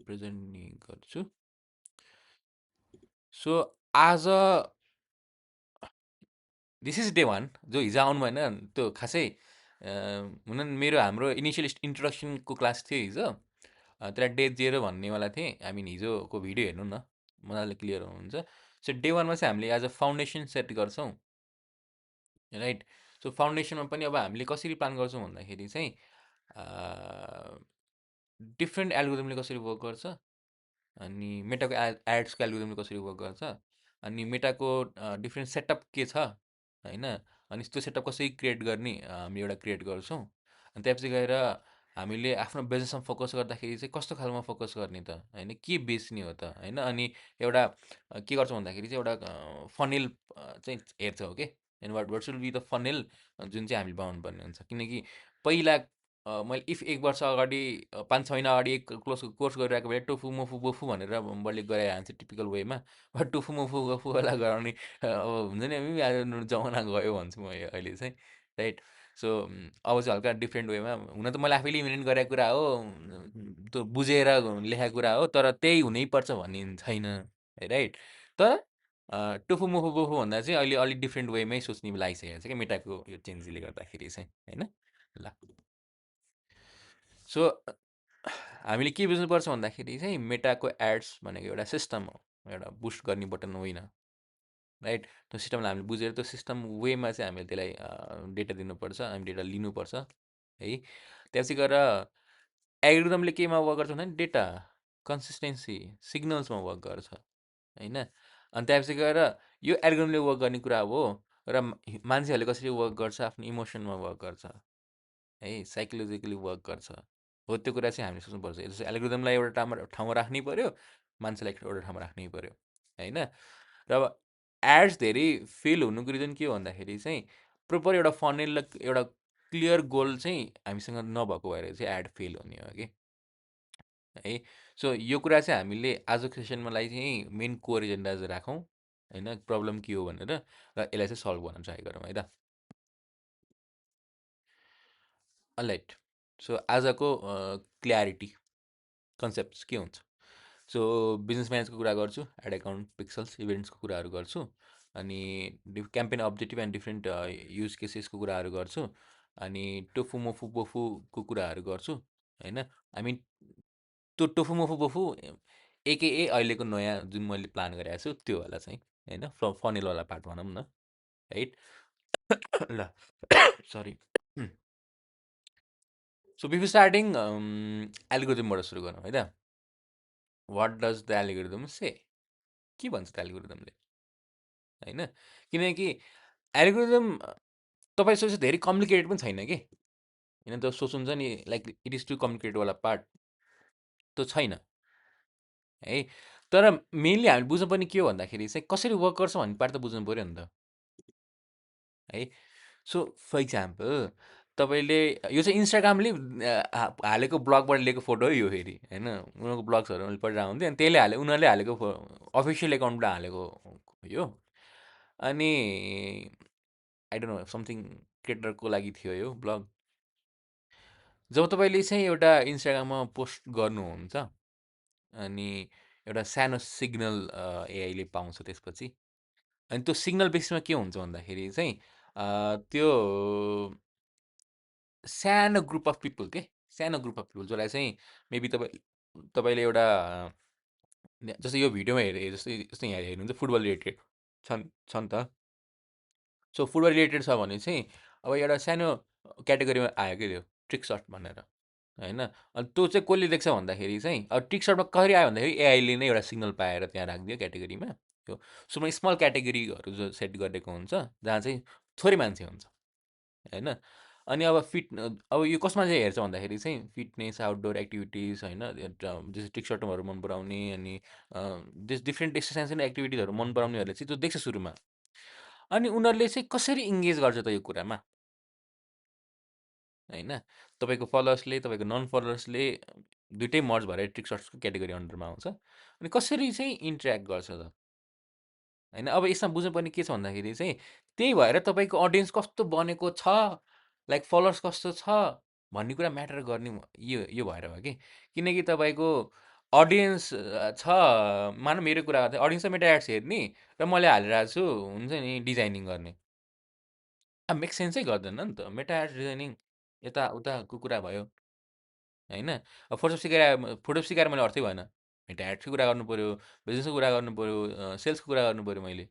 Present नि गर्छु। So आज दिस इज डे 1 जो हिजो आउनु भएन त्यो खासै हुन हाम्रो इनिसियल इन्ट्रोडक्सनको क्लास थियो हिजो। त्यसलाई डे 0 भन्नेवाला थिएँ। हिजोको भिडियो हेर्नु न, मजाले क्लियर हुनुहुन्छ। सो डे 1मा चाहिँ हामीले आज फाउन्डेसन सेट गर्छौँ, राइट? सो फाउन्डेसनमा पनि अब हामीले कसरी प्लान गर्छौँ भन्दाखेरि चाहिँ डिफ्रेन्ट एल्गोरिदमले कसरी वर्क गर्छ, अनि मेटाको एड्सको एल्गोरिदमले कसरी वर्क गर्छ, अनि मेटाको डिफ्रेन्ट सेटअप के छ होइन, अनि त्यो सेटअप कसरी क्रिएट गर्ने हामी एउटा क्रिएट गर्छौँ। अनि त्यसपछि गएर हामीले आफ्नो बिजनेसमा फोकस गर्दाखेरि चाहिँ कस्तो खालमा फोकस गर्ने त होइन, के बेच्ने हो त होइन, अनि एउटा के गर्छौँ भन्दाखेरि चाहिँ एउटा फनेल चाहिँ हेर्छौँ कि and what should be the funnel जुन चाहिँ हामीले बनाउनु पर्ने हुन्छ। किनकि पहिला मैले इफ 1 वर्ष अगाडि 5-6 महिना अगाडि एक कोर्स गरिरहेको भए टोफु मोफु बोफु भनेर मैले गराइहाल्छ टिपिकल वेमा। बट टोफु मोफु बोफुवाला गराउने अब हुन्छ नि, अब जमाना गयो भन्छु म अहिले चाहिँ, राइट? सो अब चाहिँ हल्का डिफ्रेन्ट वेमा, हुन त मैले आफैले इन्भेन्ट गरेको कुरा हो, त्यो बुझेर लेखेको कुरा हो, तर त्यही हुनैपर्छ भन्ने छैन, राइट? तर टोफु मोफु बोफु भन्दा चाहिँ अहिले अलिक डिफ्रेन्ट वेमै सोच्ने लागिसकेको छ क्या मेटाको यो चेन्जले गर्दाखेरि चाहिँ, होइन? ल, सो हामीले के बुझ्नुपर्छ भन्दाखेरि चाहिँ मेटाको एड्स भनेको एउटा सिस्टम हो, एउटा बुस्ट गर्ने बटन होइन, राइट? त्यो सिस्टमलाई हामीले बुझेर त्यो सिस्टम वेमा चाहिँ हामीले त्यसलाई डेटा दिनुपर्छ, हामी डेटा लिनुपर्छ है। त्यसपछि गएर एल्गोरिदमले केमा वर्क गर्छ भन्दा डेटा कन्सिस्टेन्सी सिग्नल्समा वर्क गर्छ होइन। अनि त्यसपछि गएर यो एल्गोरिदमले वर्क गर्ने कुरा हो, र मान्छेहरूले कसरी वर्क गर्छ, आफ्नो इमोसनमा वर्क गर्छ है, साइकोलोजिकली वर्क गर्छ हो। त्यो कुरा चाहिँ हामीले सोच्नुपर्छ। जस्तो एल्गोरिदमलाई एउटा ठाउँमा राख्नै पऱ्यो, मान्छेलाई एउटा ठाउँमा राख्नै पऱ्यो होइन। र अब एड्स धेरै फेल हुनुको रिजन के हो भन्दाखेरि चाहिँ प्रोपर एउटा फनेल र एउटा क्लियर गोल चाहिँ हामीसँग नभएको भएर चाहिँ एड फेल हुने हो कि है। सो यो कुरा चाहिँ हामीले आजको सेसनमालाई चाहिँ मेन कोर एजेन्डा चाहिँ राखौँ होइन, प्रब्लम के हो भनेर, र यसलाई चाहिँ सल्भ गर्न ट्राई गरौँ है त। अलराइट, सो आजको क्ल्यारिटी कन्सेप्ट्स के हुन्छ। सो बिजनेस म्यानेजको कुरा गर्छु, एड एकाउन्ट, पिक्सल्स, इभेन्ट्सको कुराहरू गर्छु, अनि campaign objective and different use केसेसको कुराहरू गर्छु, अनि टोफु मोफु बोफुको कुराहरू गर्छु होइन। आई मिन त्यो टोफु मोफु बोफु एकेए अहिलेको नयाँ जुन मैले प्लान गरेको छु त्यो होला चाहिँ होइन, फनेलवाला पार्ट भनौँ न, राइट? ल, सरी। सो बिफोर स्टार्टिङ एल्गोरिदमबाट सुरु गरौँ है त। वाट डज द एल्गोरिदम से, के भन्छ त एल्गोरिदमले होइन? किनकि एल्गोरिदम तपाईँ सोचे धेरै कम्प्लिकेटेड पनि छैन कि होइन, त्यो सोच्नुहुन्छ नि लाइक इट इज टु कम्प्लिकेटेडवाला पार्ट त्यो छैन है। तर मेनली हामीले बुझ्नुपर्ने के हो भन्दाखेरि चाहिँ कसरी वर्क गर्छ भन्ने पार्ट त बुझ्नु पऱ्यो नि त है। सो फर इक्जाम्पल तपाईँले यो चाहिँ इन्स्टाग्रामले हालेको ब्लगबाट लिएको फोटो हो यो, फेरि होइन, उनीहरूको ब्लग्सहरू मैले पढिरहेको हुन्थेँ, अनि त्यसले उनीहरूले हालेको अफिसियल एकाउन्टबाट हालेको यो। अनि आई डोन्ट नो समथिङ क्रिएटरको लागि थियो यो ब्लग। जब तपाईँले चाहिँ एउटा इन्स्टाग्राममा पोस्ट गर्नुहुन्छ, अनि एउटा सानो सिग्नल एआईले पाउँछ त्यसपछि, अनि त्यो सिग्नल बेसमा के हुन्छ भन्दाखेरि चाहिँ त्यो सानो ग्रुप अफ पिपल के, सानो ग्रुप अफ पिपल जसलाई चाहिँ मेबी तपाईँले एउटा जस्तै यो भिडियोमा हेरे जस्तै जस्तै यहाँ हेर्नुहुन्छ फुटबल रिलेटेड छन् छन् त। सो फुटबल रिलेटेड छ भने चाहिँ अब एउटा सानो क्याटेगोरीमा आयो कि त्यो ट्रिक सर्ट भनेर होइन। अनि त्यो चाहिँ कसले देख्छ भन्दाखेरि चाहिँ अब ट्रिक सर्टमा कसरी आयो भन्दाखेरि एआईले नै एउटा सिग्नल पाएर त्यहाँ राखिदियो क्याटेगोरीमा त्यो। सुमा स्मल क्याटेगोरीहरू जो सेट गरेको हुन्छ जहाँ चाहिँ थोरै मान्छे हुन्छ होइन। अनि अब अब यो कसमा चाहिँ हेर्छ भन्दाखेरि चाहिँ फिटनेस, आउटडोर एक्टिभिटिज होइन, जस्तै टिक सर्टहरू मन पराउने, अनि डिफ्रेन्ट एक्सर्साइज एन्ड एक्टिभिटिजहरू मन पराउनेहरूले चाहिँ त्यो देख्छ सुरुमा। अनि उनीहरूले चाहिँ कसरी इङ्गेज गर्छ त यो कुरामा होइन। तपाईँको फलोवर्सले, तपाईँको नन फलोवर्सले दुइटै मर्ज भएर ट्रिक सर्ट्सको क्याटेगोरी अन्डरमा आउँछ। अनि कसरी चाहिँ इन्ट्रेक्ट गर्छ त होइन। अब यसमा बुझ्नुपर्ने के छ भन्दाखेरि चाहिँ त्यही भएर तपाईँको अडियन्स कस्तो बनेको छ, लाइक फलोवर्स कस्तो छ भन्ने कुरा म्याटर गर्ने यो भएर हो कि। किनकि तपाईँको अडियन्स छ मानौँ मेरो कुरा गर्दा अडियन्स त मेटा एड्स हेर्ने र मैले हालिरहेको छु हुन्छ नि डिजाइनिङ गर्ने। अब मेक सेन्सै गर्दैन नि त। मेटा एड्स डिजाइनिङ यताउताको कुरा भयो होइन। अब फोटोसप सिकाएर मैले अर्थै भएन। मेटा एड्सको कुरा गर्नुपऱ्यो, बिजनेसको कुरा गर्नुपऱ्यो, सेल्सको कुरा गर्नुपऱ्यो मैले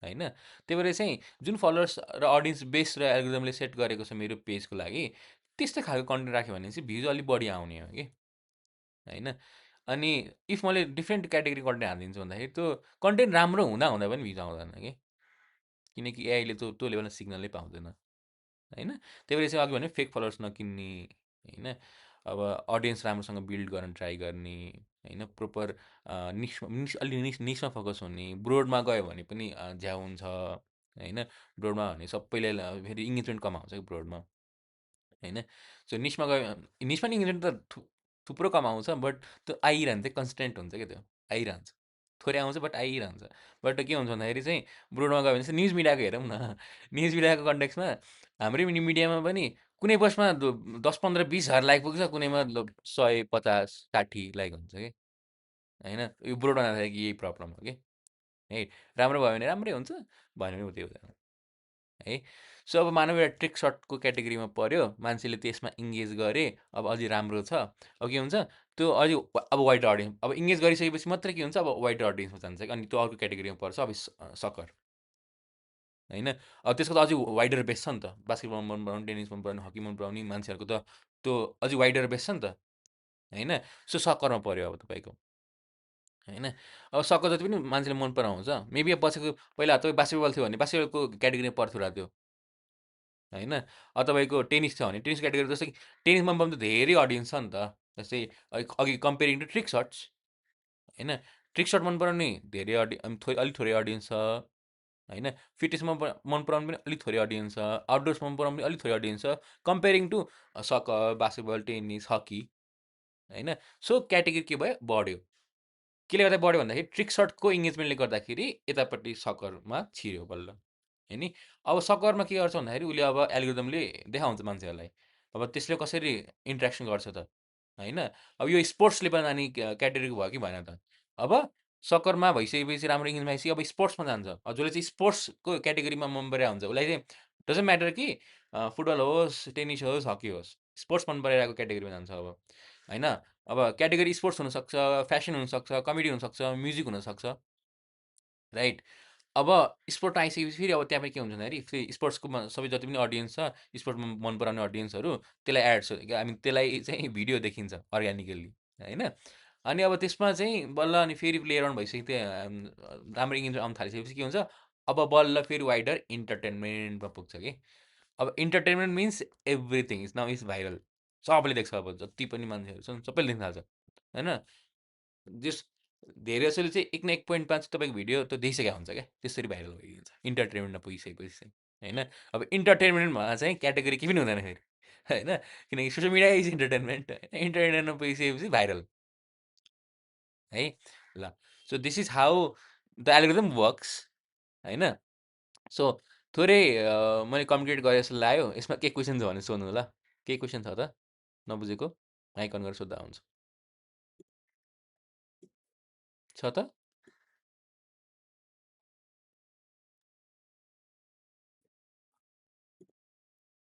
होइन। त्यही भएर चाहिँ जुन फलोवर्स र अडियन्स बेस र एल्गोरिदमले सेट गरेको छ मेरो पेजको लागि त्यस्तै खालको कन्टेन्ट राख्यो भने चाहिँ भ्युज अलिक बढी आउने हो कि होइन। अनि इफ मैले डिफ्रेन्ट क्याटेगोरी कन्टेन्ट हालिदिन्छु भन्दाखेरि त्यो कन्टेन्ट राम्रो हुँदा हुँदा पनि भ्युज आउँदैन कि किनकि एआईले त्यो लेभलमा सिग्नलै पाउँदैन होइन। त्यही भएर चाहिँ अघि भने फेक फलोवर्स नकिन्ने होइन। अब अडियन्स राम्रोसँग बिल्ड गर्न ट्राई गर्ने होइन। प्रोपर निस निस अलि निसमा फोकस हुने। ब्रोडमा गयो भने पनि झ्याउ हुन्छ होइन। ब्रोडमा भने सबैले फेरि इङ्गेजमेन्ट कमाउँछ कि ब्रोडमा होइन। सो निसमा गयो निसमा नि इङ्गेजमेन्ट त थुप्रो कमाउँछ बट त्यो आइरहन्छ चाहिँ कन्सटेन्ट हुन्छ क्या त्यो आइरहन्छ। थोरै आउँछ बट आइरहन्छ। बट के हुन्छ भन्दाखेरि चाहिँ ब्रोडमा गयो भने चाहिँ न्युज मिडियाको हेरौँ न। न्युज मिडियाको कन्टेक्समा हाम्रै मिडियामा पनि कुनै पोस्टमा 10 15 20 हजार लाइक पुग्छ कुनैमा 100 50 60 लाइक हुन्छ कि होइन। यो ब्रोडमा जाँदाखेरि यही प्रब्लम हो कि है। राम्रो भयो भने राम्रै हुन्छ भएन भने उतै हुँदैन है। सो अब मानव एउटा ट्रिक सर्टको क्याटेगोरीमा पऱ्यो मान्छेले त्यसमा इङ्गेज गरे अब अझै राम्रो छ। अब के हुन्छ त्यो अझै अब वाइड अडियन्स अब इङ्गेज गरिसकेपछि मात्रै के हुन्छ अब वाइड अडियन्समा जान्छ कि अनि त्यो अर्को क्याटेगोरीमा पर्छ अब सकर होइन। अब त्यसको त अझै वाइडर बेस छ नि त। बास्केटबल मन पराउने टेनिस मन पराउने हकी मन पराउने मान्छेहरूको त त्यो अझै वाइडर बेस छ नि त होइन। सो सक्करमा पऱ्यो अब तपाईँको होइन। अब सक्कर जति पनि मान्छेले मन पराउँछ मेबी अब बसेको पहिला तपाईँ बास्केटबल थियो भने बास्केटबलको क्याटेगोरीमा पर्थ्यो होला त्यो होइन। अब तपाईँको टेनिस छ भने टेनिस क्याटेगोरी जस्तै कि टेनिस मन पराउने त धेरै अडियन्स छ नि त। जस्तै अघि कम्पेरिङ टु ट्रिक सर्ट्स होइन। ट्रिक सर्ट मन पराउने धेरै अलिक थोरै अडियन्स छ होइन। फिटनेस मन पराउनु पनि अलिक थोरै अडियन्स छ। आउटडोर्स मन पराउनु पनि अलिक थोरै अडियन्स छ comparing to soccer basketball tennis hockey होइन। सो क्याटेगोरी के भयो बढ्यो। केले गर्दा बढ्यो भन्दाखेरि ट्रिक सर्टको इङ्गेजमेन्टले गर्दाखेरि यतापट्टि सकरमा छिर्यो बल्ल होइन नि। अब सकरमा के गर्छ भन्दाखेरि उसले अब एल्गोरिदमले देखाउँछ मान्छेहरूलाई अब त्यसले कसरी इन्ट्रेक्सन गर्छ त होइन। अब यो स्पोर्ट्सले पनि जाने क्याटेगोरी भयो कि भएन त। अब सकरमा भइसकेपछि राम्रो इङ्गेज भइसकेपछि अब स्पोर्ट्समा जान्छ जसले चाहिँ स्पोर्ट्सको क्याटेगोरीमा मन परेको हुन्छ उसलाई चाहिँ डजन्ट म्याटर कि फुटबल होस् टेनिस होस् हकी होस् स्पोर्ट्स मन परिरहेको क्याटेगोरीमा जान्छ अब होइन। अब क्याटेगोरी स्पोर्ट्स हुनसक्छ फ्यासन हुनसक्छ कमेडी हुनसक्छ म्युजिक हुनसक्छ राइट। अब स्पोर्ट आइसकेपछि फेरि अब त्यहाँ पनि के हुन्छ भन्दाखेरि फेरि स्पोर्ट्सको सबै जति पनि अडियन्स छ स्पोर्ट्समा मन पराउने अडियन्सहरू त्यसलाई एड्स आई मिन त्यसलाई चाहिँ भिडियो देखिन्छ अर्ग्यानिकल्ली होइन। अनि अब त्यसमा चाहिँ बल्ल अनि फेरि प्लेयर अन भइसक्यो त्यो राम्रो इङ्गेज आउनु थालिसकेपछि के हुन्छ अब बल्ल फेरि वाइडर इन्टरटेनमेन्टमा पुग्छ कि अब entertainment means everything is now is viral सबैले देख्छ अब जति पनि मान्छेहरू छन् सबैले देख्न थाल्छ होइन। जस धेरै जसोले चाहिँ 1 न 1.5 तपाईँको भिडियो त देखिसकेको हुन्छ क्या त्यसरी भाइरल भइदिन्छ इन्टरटेनमेन्टमा पुगिसकेपछि चाहिँ होइन। अब इन्टरटेनमेन्टमा चाहिँ क्याटेगोरी के पनि हुँदैन फेरि होइन किनकि सोसियल मिडिया इज इन्टरटेनमेन्ट होइन। इन्टरटेनमेन्टमा पुगिसकेपछि भाइरल है ल। So this is how the algorithm works होइन। सो थोरै मैले कम्प्लिट गरेँ जस्तो लाग्यो यसमा के क्वेसन छ भने सोध्नु ल केही क्वेसन छ त नबुझेको माइक अन गरेर सोद्धा हुन्छ छ त।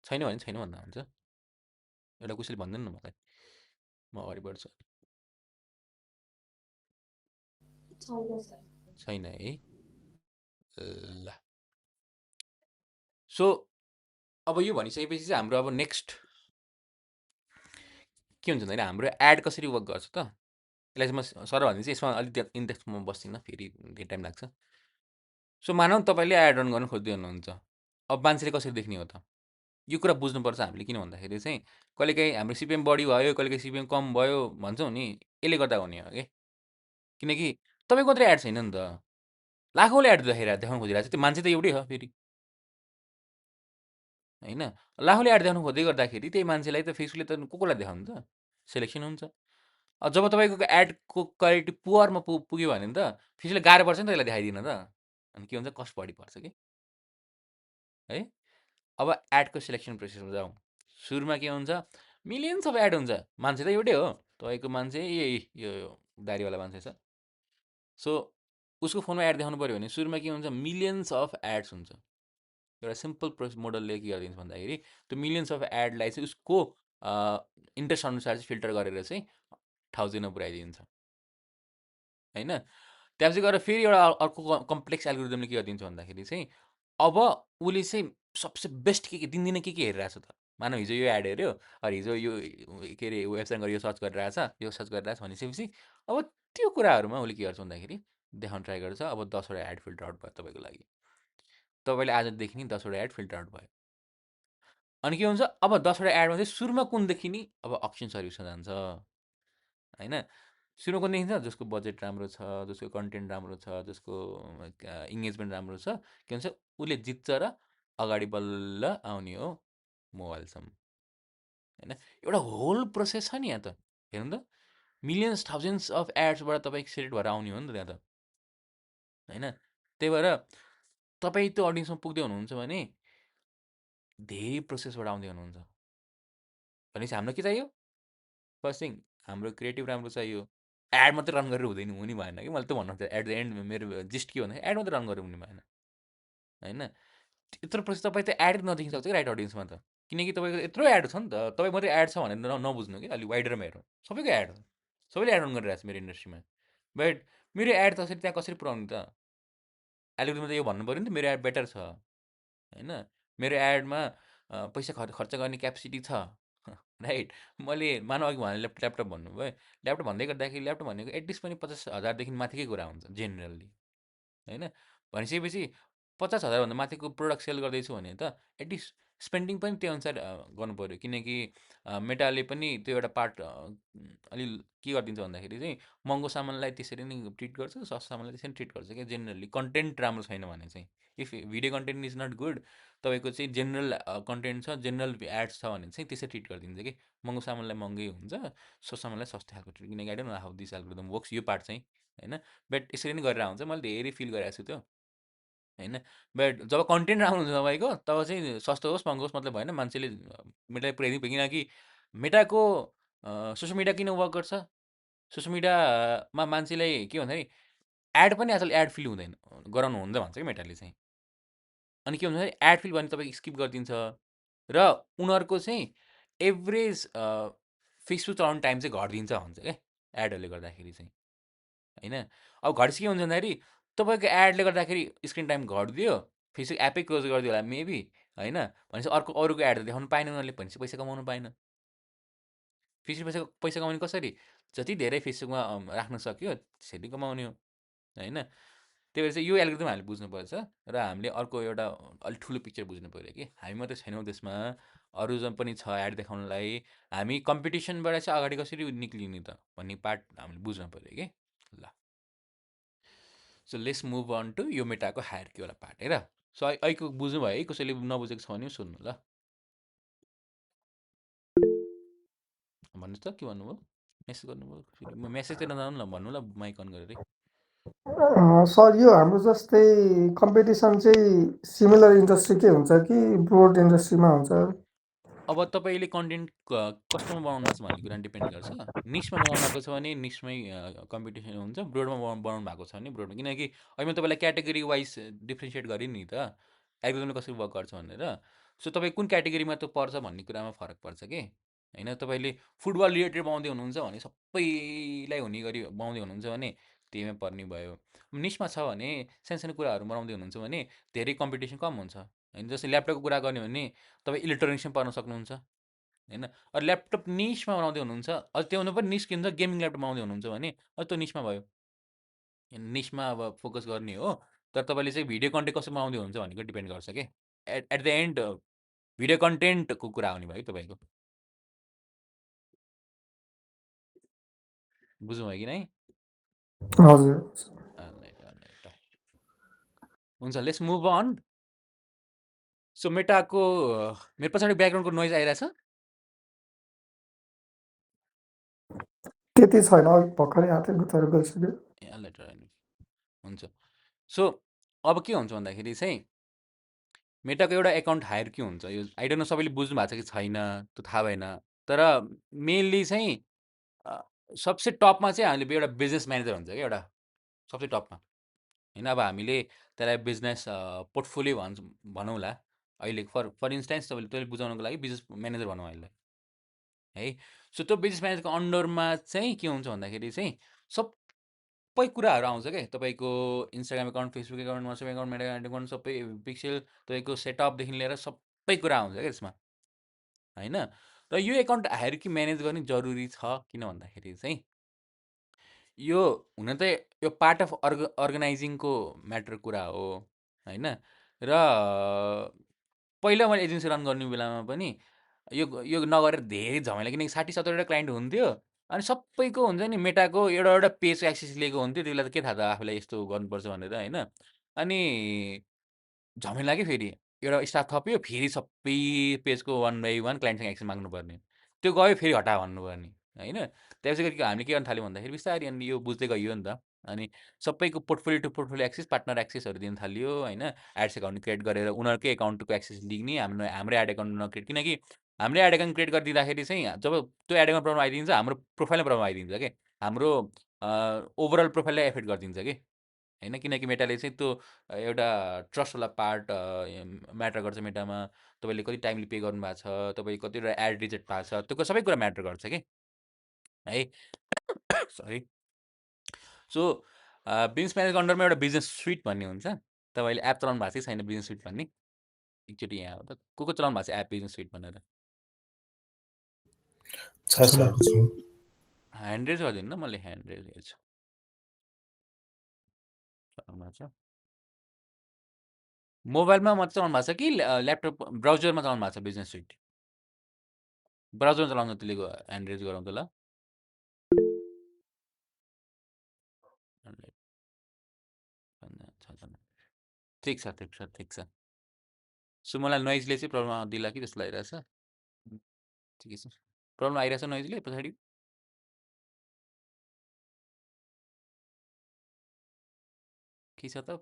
छैन भने छैन भन्दा हुन्छ एउटा कसैले भन्दैन न मलाई म अगाडि बढ्छु छैन है ल। सो अब यो भनिसकेपछि चाहिँ हाम्रो अब नेक्स्ट के हुन्छ भन्दाखेरि हाम्रो एड कसरी वर्क गर्छ त यसलाई चाहिँ म सर भने चाहिँ यसमा अलिक इन्डेक्समा बस्दिनँ फेरि धेरै टाइम लाग्छ। सो मानौँ तपाईँले एड रन गर्न खोज्दै हुनुहुन्छ अब मान्छेले कसरी देख्ने हो त यो कुरा बुझ्नुपर्छ हामीले किन भन्दाखेरि चाहिँ कहिलेकाहीँ हाम्रो सिपिएम बढी भयो कहिलेकाहीँ सिपिएम कम भयो भन्छौँ नि यसले गर्दा हुने हो कि किनकि तपाईँको मात्रै एड छैन नि त लाखौँले एड देखाउनु खोजिरहेको छ त्यो मान्छे त एउटै हो फेरि होइन। लाखौँले एड देखाउनु खोज्दै गर्दाखेरि त्यही मान्छेलाई त फेसबुकले त कसलाई देखाउनु त सेलेक्सन हुन्छ। जब तपाईँको एडको क्वालिटी पुवरमा पुग्यो भने त फेसबुकले गाह्रो पर्छ नि त यसलाई देखाइदिन त अनि के हुन्छ कस्ट बढी पर्छ कि है। अब एडको सिलेक्सन प्रोसेसमा जाउँ सुरुमा के हुन्छ मिलियन्स अफ एड हुन्छ मान्छे त एउटै हो तपाईँको मान्छे यही यो दारीवाला मान्छे छ। सो उसको फोनमा एड देखाउनु पऱ्यो भने सुरुमा के हुन्छ, मिलियन्स अफ एड्स हुन्छ। एउटा सिम्पल मोडलले के गरिदिन्छ भन्दाखेरि त्यो मिलियन्स अफ एडलाई चाहिँ उसको इन्ट्रेस्ट अनुसार चाहिँ फिल्टर गरेर चाहिँ 1000मा पुऱ्याइदिन्छ होइन। त्यहाँपछि गएर फेरि एउटा अर्को कम्प्लेक्स एल्गोरिदमले के गरिदिन्छ भन्दाखेरि चाहिँ अब उसले चाहिँ सबसे बेस्ट के दिनदिनै के हेरिरहेछ त, मानव हिजो यो एड हेऱ्यो, हिजो यो के अरे वेबसाइट गएर यो सर्च गरिरहेछ, यो सर्च गरिरहेछ भनिसकेपछि अब त्यो कुराहरूमा उसले के गर्छ भन्दाखेरि देखाउन ट्राई गर्छ। अब 10वटा एड फिल्टर आउट भयो तपाईँको लागि, तपाईँले आजदेखि नि 10वटा एड फिल्टर आउट भयो। अनि के हुन्छ, अब 10वटा एडमा चाहिँ सुरुमा कुन देखिने, अब अप्सन सर्भिसमा जान्छ होइन। सुरुमा कुन देखिन्छ, जसको बजेट राम्रो छ, जसको कन्टेन्ट राम्रो छ, जसको इङ्गेजमेन्ट राम्रो छ, के भन्छ उसले जित्छ र अगाडि बल्ल आउने हो मोबाइलसम्म होइन। एउटा होल प्रोसेस छ नि यहाँ त, हेर्नु त, मिलियन्स थाउजन्ड्स अफ एड्सबाट तपाईँ सेलेक्ट भएर आउने हो नि त त्यहाँ त होइन। त्यही भएर तपाईँ त्यो अडियन्समा पुग्दै हुनुहुन्छ भने धेरै प्रोसेसबाट आउँदै हुनुहुन्छ भनेपछि हाम्रो के चाहियो, फर्स्ट थिङ हाम्रो क्रिएटिभ राम्रो चाहियो। एड मात्रै रन गरेर हुने भएन कि, मैले त भन्नु एट द एन्ड मेरो जिस्ट के भन्दाखेरि एड मात्रै रन गरेर हुने भएन होइन। यत्रो प्रोसेस तपाईँ त एड नदेखि सक्छ कि राइट अडियन्समा त, किनकि तपाईँको यत्रो एड छ नि त, तपाईँ मात्रै एड छ भनेर नबुझ्नु कि, अलिक वाइडरमा हेरौँ, सबैको एड हो, सबैले एड रन गरिरहेको छ मेरो इन्डस्ट्रीमा। बट मेरो एड त त्यहाँ कसरी पुऱ्याउने त, एल्गोरिदमले त यो भन्नु पऱ्यो नि त मेरो एड बेटर छ होइन, मेरो एडमा पैसा खर्च गर्ने क्यापेसिटी छ राइट। मैले मानव अघि भने ल्यापटप भन्नुभयो, ल्यापटप भन्दै गर्दाखेरि ल्यापटप भनेको एटलिस्ट पनि 50,000देखि माथिकै कुरा हुन्छ जेनरली होइन। भनिसकेपछि 50,000भन्दा माथिको प्रोडक्ट सेल गर्दैछु भने त एटलिस्ट स्पेन्डिङ पनि त्यो अनुसार गर्नु पऱ्यो, किनकि मेटाले पनि त्यो एउटा पार्ट अलि के गरिदिन्छ भन्दाखेरि चाहिँ महँगो सामानलाई त्यसरी नै ट्रिट गर्छ, सस्तो सामानलाई त्यसरी ट्रिट गर्छ क्या। जेनरली कन्टेन्ट राम्रो छैन भने चाहिँ, if video content is not good, तपाईँको चाहिँ जेनरल कन्टेन्ट छ, जेनरल एड्स छ भने चाहिँ त्यसै ट्रिट गरिदिन्छ कि, महँगो सामानलाई महँगै हुन्छ, सस्तो सामानलाई सस्तो खालको ट्रिट, किनकि I don't know how this algorithm works यो पार्ट चाहिँ होइन। बट यसरी नै गरेर हुन्छ, मैले धेरै फिल गरेको छु त्यो होइन। बट जब कन्टेन्ट राम्रो हुन्छ तपाईँको तब चाहिँ सस्तो होस् महँगो होस् मतलब भएन, मान्छेले मेटाले पुऱ्याइदिनु, किनकि मेटाको सोसियल मिडिया किन वर्क गर्छ, सोसियल मिडियामा मान्छेलाई के भन्दाखेरि एड पनि आजकल एड फिल हुँदैन, गराउनु हुन्छ भन्छ कि मेटाले चाहिँ। अनि के हुन्छ भने एड फिल भने तपाईँ स्किप गरिदिन्छ र उनीहरूको चाहिँ एभरेज फेसबुक चलाउने टाइम चाहिँ घटिदिन्छ भन्छ क्या एडहरूले गर्दाखेरि चाहिँ होइन। अब घटेपछि के हुन्छ भन्दाखेरि तपाईँको एडले गर्दाखेरि screen time घटिदियो, Facebook Ephai close गरिदियो होला मेबी होइन, भनेपछि अर्को अरूको एड त देखाउनु पाएन उनीहरूले, भनेपछि पैसा कमाउनु पाएन। फेरि पैसा पैसा कमाउने कसरी, जति धेरै फेसबुकमा राख्न सक्यो त्यसरी कमाउने हो होइन। त्यही भएर चाहिँ यो एल्गोरिदम हामीले बुझ्नुपर्छ र हामीले अर्को एउटा अलिक ठुलो पिक्चर बुझ्नु पऱ्यो कि हामी मात्रै छैनौँ त्यसमा, अरू पनि छ एड देखाउनलाई, हामी कम्पिटिसनबाट चाहिँ अगाडि कसरी निक्लिने त भन्ने पार्ट हामीले बुझ्नु पऱ्यो कि। ल so let's move on to यो मेटाको हायरकीवाला पार्ट है र। सो अहिलेको बुझ्नु भयो है, कसैले नबुझेको छ भने सोध्नु ल, भन्नुहोस् त के भन्नुभयो, मेसेज गर्नुभयो फेरि, म मेसेजतिर नजानु ल, भन्नु ल माइक अन गरेर। सर यो हाम्रो जस्तै कम्पिटिसन चाहिँ सिमिलर इन्डस्ट्रीकै हुन्छ कि ब्रोड इन्डस्ट्रीमा हुन्छ? अब तपाईँले कन्टेन्ट कस्तोमा बनाउनु भएको छ भन्ने कुरा डिपेन्ड गर्छ। निस्टमा बनाउनु भएको छ भने निस्टमै कम्पिटिसन हुन्छ, ब्रोडमा बनाउनु भएको छ भने ब्रोडमा, किनकि अहिले मैले तपाईँलाई क्याटेगोरी वाइज डिफ्रेन्सिएट गरेँ नि त एल्गोरिदमले कसरी वर्क गर्छ भनेर। सो तपाईँ कुन क्याटेगोरीमा त्यो पर्छ भन्ने कुरामा फरक पर्छ कि होइन। तपाईँले फुटबल रिलेटेड बनाउँदै हुनुहुन्छ भने सबैलाई हुने गरी बनाउँदै हुनुहुन्छ भने त्यहीमा पर्ने भयो। निस्टमा छ भने सानो कुराहरू बनाउँदै हुनुहुन्छ भने धेरै कम्पिटिसन कम हुन्छ होइन। जस्तै ल्यापटपको कुरा गर्ने भने तपाईँ इलेक्ट्रोनिक्समा पर्न सक्नुहुन्छ होइन। ल्यापटप निस्टमा बनाउँदै हुनुहुन्छ, त्योभन्दा पनि निस के हुन्छ, गेमिङ ल्यापटप बनाउँदै हुनुहुन्छ भने त्यो निस्टमा भयो, निस्टमा अब फोकस गर्ने हो। तर तपाईँले चाहिँ भिडियो कन्टेन्ट कसरी बनाउँदै हुनुहुन्छ भनेको डिपेन्ड गर्छ कि at at the end video कन्टेन्टको कुरा आउने भयो कि तपाईँको, बुझ्नुभयो कि नै? हजुर। हुन्छ, लेट्स मुभ अन। सो मेटाको मेरो पछाडि ब्याकग्राउन्डको नोइज आइरहेछ? त्यति छैन, अघि भर्खरै हातै गुताएर गइसक्यो। हुन्छ। सो अब के हुन्छ भन्दाखेरि चाहिँ मेटाको एउटा एकाउन्ट हायर के हुन्छ, यो आई डोन्ट नो सबैले बुझ्नु भएको छ कि छैन त्यो थाहा भएन, तर मेनली चाहिँ सबसे टपमा चाहिँ हामीले एउटा बिजनेस म्यानेजर हुन्छ क्या एउटा, सबसे टपमा। होइन अब हामीले त्यसलाई बिजनेस पोर्टफोलियो भनौँला। अहिले फर फर इन्स्टेन्स तपाईँले तैँले बुझाउनको लागि बिजनेस म्यानेजर भनौँ यसलाई, है। सो त्यो बिजनेस म्यानेजरको अन्डरमा चाहिँ के हुन्छ भन्दाखेरि चाहिँ सबै कुराहरू आउँछ क्या। तपाईँको Instagram account, Facebook account, WhatsApp account, Meta account सबै पिक्सेल, तपाईँको सेटअपदेखि लिएर सबै कुरा आउँछ क्या त्यसमा, होइन। र यो एकाउन्ट हायरकी म्यानेज गर्ने जरुरी छ, किन भन्दाखेरि चाहिँ यो हुन त यो पार्ट अफ अर्गनाइजिङको म्याटर कुरा हो, होइन। र पहिला मैले एजेन्सी रन गर्ने बेलामा पनि यो नगरेर धेरै झमेला, किनकि 60-70 वटा क्लाइन्ट हुन्थ्यो। अनि सबैको हुन्छ नि मेटाको एउटा एउटा पेज एक्सेस लिएको हुन्थ्यो। त्यति बेला त के थाहा त आफूलाई यस्तो गर्नुपर्छ भनेर, होइन। अनि झमेला के फेरि एउटा स्टाफ थप्यो, फेरि सबै पेजको 1 बाई 1 क्लाइन्टसँग एक्सेस माग्नुपर्ने। त्यो गयो फेरि हटा भन्नुपर्ने, होइन। त्यसै गरी हामीले के गर्न थाल्यौँ भन्दाखेरि बिस्तारै अनि यो बुझ्दै गइयो नि त। अनि सबैको portfolio to portfolio access, partner एक्सेसहरू दिन थाल्यो, होइन। एड्स एकाउन्ट क्रिएट गरेर उनीहरूकै एकाउन्टको एक्सेस लिने, हाम्रो एड एकाउन्ट नक्रिएट, किनकि हामीले एड एकाउन्ट क्रिएट गरिदिँदाखेरि चाहिँ जब त्यो एड एकाउन्ट प्रब्लम आइदिन्छ, हाम्रो प्रोफाइलमा प्रब्लम आइदिन्छ के। हाम्रो ओभरअल प्रोफाइललाई एफेक्ट गरिदिन्छ कि, होइन। किनकि मेटाले चाहिँ त्यो एउटा ट्रस्टवाला पार्ट म्याटर गर्छ मेटामा। तपाईँले कति टाइमली पे गर्नुभएको छ, तपाईँको कतिवटा एड रिजेक्ट भएको छ, त्यो सबै कुरा म्याटर गर्छ कि, है। सरी। सो बिजनेस म्यानेजरको अन्डरमा एउटा बिजनेस सुइट भन्ने हुन्छ। तपाईँले एप चलाउनु भएको चाहिँ छैन बिजनेस सुइट भन्ने? एकचोटि यहाँ हो त, को चलाउनु भएको छ एप बिजनेस सुइट भनेर? छ सर। ह्यान्ड रेज गरिदिनु न, मैले ह्यान्ड रेज हेर्छु। चलाउनु भएको छ? मोबाइलमा मात्रै चलाउनु भएको छ कि ल्यापटप ब्राउजरमा चलाउनु भएको छ बिजनेस सुइट? ब्राउजरमा चलाउनु त्यसले ह्यान्ड रेज गराउँछ ल। ठिक छ, ठिक छ, ठिक छ। सो मलाई नोइजले चाहिँ प्रब्लम दिला कि जस्तो लागिरहेछ। ठिकै छ। प्रब्लम आइरहेछ नोइजले पछाडि? के छ त?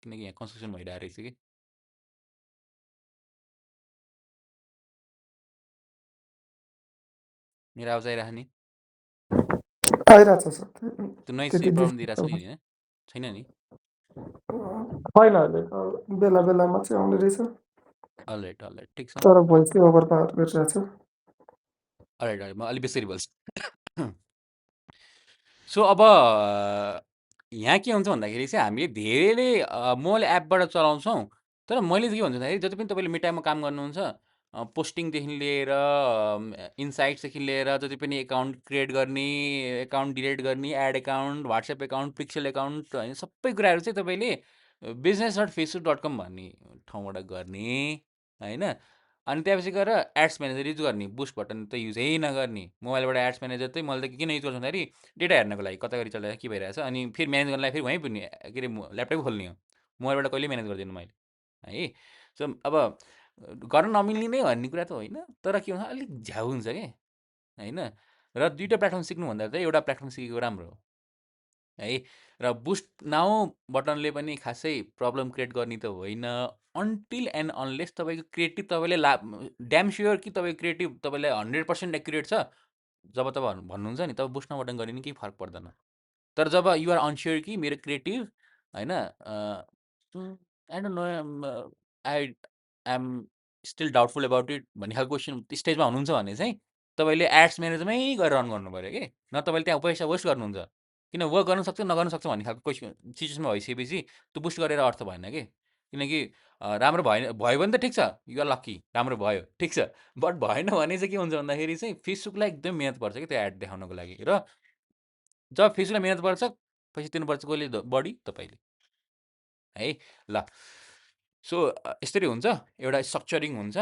किनकि यहाँ कन्स्ट्रक्सन भइरहेको रहेछ कि। मेरो आवाज आइरहेछ नि? आइरहेछ सर। त्यो नोइज त्यति चाहिँ प्रब्लम दिइरहेछ डिस्टर्ब नि, होइन? छैन नि? छैन अहिले, बेला बेलामा चाहिँ आउने रहेछ, अलराइट, अलराइट, ठिक छ। तर भोइस चाहिँ ओभर पावर गरिरहेछ। अलराइट, अलराइट, म अलिक बेसरी बोल्छु। सो अब यहाँ के हुन्छ भन्दाखेरि चाहिँ हामीले धेरैले मोबाइल एपबाट चलाउँछौँ। तर मैले चाहिँ के भन्छु भन्दाखेरि जति पनि तपाईँले मेटामा काम गर्नुहुन्छ, पोस्टिङदेखि लिएर इन्साइट्सदेखि लिएर जति पनि एकाउन्ट क्रिएट गर्ने, एकाउन्ट डिलिट गर्ने, ad account, WhatsApp account, pixel account, होइन, सबै कुराहरू चाहिँ तपाईँले business.facebook.com भन्ने ठाउँबाट गर्ने, होइन। अनि त्यसपछि गएर एड्स म्यानेजर युज गर्ने, बुस्ट बटन त युजै नगर्ने। मोबाइलबाट एड्स म्यानेजर चाहिँ मैले त किन युज गर्छु भन्दाखेरि डेटा हेर्नको लागि कता गरी चलिरहेको के भइरहेछ, अनि फेरि म्यानेज गर्नलाई फेरि वहीँ पुग्ने, के अरे ल्यापटपै खोल्ने हो। मोबाइलबाट कहिल्यै म्यानेज गर्दिनँ मैले, है। सो अब गर्न नमिल्ने नै भन्ने कुरा त होइन, तर के हुन्छ अलिक झ्याउ हुन्छ क्या, होइन। र दुईवटा प्लेटफर्म सिक्नुभन्दा चाहिँ एउटा प्लेटफर्म सिकेको राम्रो हो, है। र बुस्ट नाउ बटनले पनि खासै प्रब्लम क्रिएट गर्ने त होइन, अन्टिल एन्ड अनलेस तपाईँको क्रिएटिभ तपाईँले ड्याम स्योर कि तपाईँको क्रिएटिभ तपाईँलाई 100% एक्युरेट छ, जब तपाईँ भन्नुहुन्छ नि तब बुस्ट नाउ बटन गरे नि केही फरक पर्दैन। तर जब युआर अनस्योर कि मेरो क्रिएटिभ, होइन, I don't know, I am still doubtful about it भन्ने खालको क्वेसन स्टेजमा हुनुहुन्छ भने चाहिँ तपाईँले एड्स म्यानेजरमै गएर रन गर्नु पऱ्यो कि, न तपाईँले त्यहाँ पैसा वेस्ट गर्नुहुन्छ। किन वर्क गर्न सक्छ नगर्न सक्छ भन्ने खालको क्वेसन सिचुएसनमा भइसकेपछि त्यो बुस्ट गरेर अर्थ भएन कि। किनकि राम्रो भएन, भयो भने त ठिक छ, युआर लक्की, राम्रो भयो, ठिक छ। बट भएन भने चाहिँ के हुन्छ भन्दाखेरि चाहिँ फेसबुकलाई एकदम मिहिनेत पर्छ कि त्यो एड देखाउनको लागि। र जब फेसबुकलाई मिहिनेत पर्छ, पैसा तिर्नुपर्छ कसले? बढी तपाईँले, है। ल, सो यसरी हुन्छ, एउटा स्ट्रक्चरिङ हुन्छ।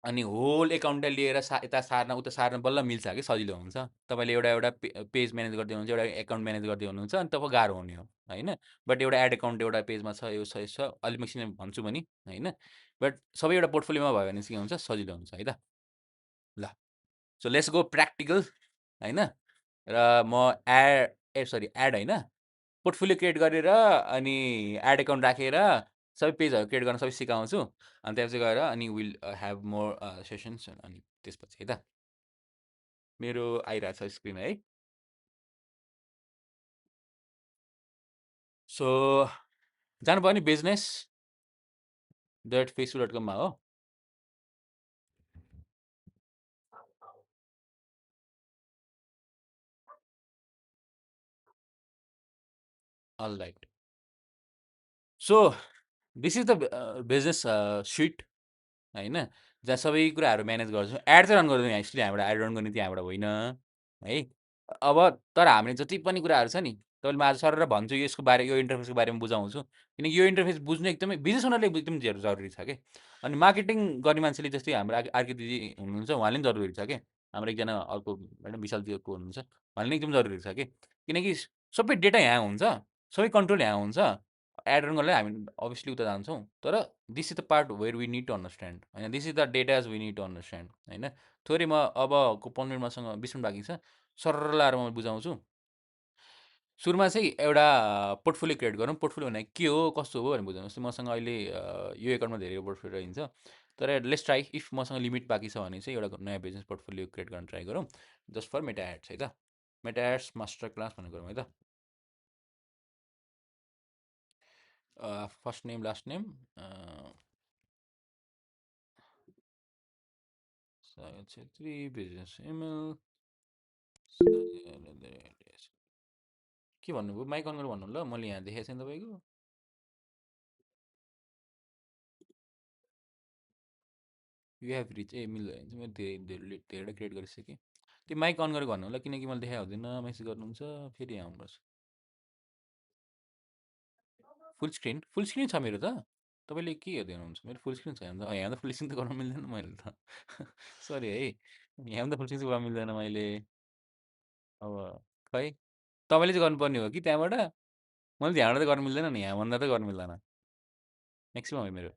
अनि होल एकाउन्टलाई लिएर यता सार्न उता सार्न बल्ल मिल्छ कि सजिलो हुन्छ। तपाईँले एउटा एउटा पेज म्यानेज गर्दै हुनुहुन्छ, एउटा एकाउन्ट म्यानेज गर्दै हुनुहुन्छ, अनि तपाईँ गाह्रो हुने हो, होइन। बट एउटा एड एकाउन्ट एउटा पेजमा छ, यो छ, यो छ, अलिक मेसिन भन्छु भने, होइन। बट सबै एउटा पोर्टफोलियोमा भयो भने चाहिँ के हुन्छ, सजिलो हुन्छ, है त। ल, सो लेट्स गो प्र्याक्टिकल, होइन। र म एड होइन, पोर्टफोलियो क्रिएट गरेर अनि एड एकाउन्ट राखेर सबै पेजहरू क्रिएट गर्न सबै सिकाउँछु। अनि त्यसपछि गएर अनि विल ह्याभ मोर सेसन्स, अनि त्यसपछि है त। मेरो आइरहेछ स्क्रिन, है। सो जानुभयो नि बिजनेस facebook.com मा हो। Alright. So this is the business suite होइन, जहाँ सबै कुराहरू म्यानेज गर्छौँ। एड चाहिँ रन गर्दैन यहाँ, स्टिल यहाँबाट एड रन गर्ने त्यहाँबाट होइन है। अब तर हामीले जति पनि कुराहरू छ नि, तपाईँले म आज सरर भन्छु यसको बारे, यो इन्टरफेसको बारेमा बुझाउँछु, किनकि यो इन्टरफेस बुझ्नु एकदमै बिजनेस ओनरले एकदम जरुरी छ कि। अनि मार्केटिङ गर्ने मान्छेले, जस्तै हाम्रो आर्के दिदी हुनुहुन्छ, उहाँले पनि जरुरी छ कि। हाम्रो एकजना अर्को मैडम विशाल दिदीको हुनुहुन्छ, उहाँले पनि एकदम जरुरी छ कि, किनकि सबै डेटा यहाँ हुन्छ, सबै कन्ट्रोल यहाँ हुन्छ। एड रन गर्नलाई हामी अभियसली उता जान्छौँ, तर this is the part where we need to understand होइन, this is the datas we need to understand होइन। थोरै म अबको 15 मिनट मसँग 20 मिनट बाँकी छ, सरर लाएर म बुझाउँछु। सुरुमा चाहिँ एउटा पोर्टफोलियो क्रिएट गरौँ। पोर्टफोलियो भनेको के हो, कस्तो हो भनेर बुझाउँ। जस्तै मसँग अहिले यो एकाउन्टमा धेरै पोर्टफोलियो रहन्छ, तर लेट्स ट्राई, इफ मसँग लिमिट बाँकी छ भने चाहिँ एउटा नयाँ बिजनेस पोर्टफोलियो क्रिएट गर्न ट्राई गरौँ, जस्ट फर मेटा एड्स है त। मेटा एड्स मास्टर क्लास भनेर गरौँ है त। फर्स्ट नेम लास्ट नेम सागर छेत्री, बिजनेस इमेल के भन्नुभयो, माइक अन गरेर भन्नु ल, मैले यहाँ देखेको छैन तपाईँको। यु हेभ रिच, ए मिल्दैन, मैले धेरैवटा क्रिएट गरिसकेँ। त्यो माइक अन गरेर भन्नु होला, किनकि मैले देखाएको हुँदैन, मेसेज गर्नुहुन्छ फेरि यहाँ आउनुपर्छ। फुल स्क्रिन छ मेरो त, तपाईँले के हेर्दै हुनुहुन्छ, मेरो फुल स्क्रिन छ यहाँ त। यहाँ त फुल स्क्रिन त गर्न मिल्दैन मैले त सरी है, यहाँ त फुल स्क्रिन गर्न मिल्दैन मैले। अब खै तपाईँले चाहिँ गर्नुपर्ने हो कि त्यहाँबाट, मैले यहाँबाट त गर्न मिल्दैन नि, यहाँभन्दा त गर्न मिल्दैन, म्याक्सिमम् हो मेरो।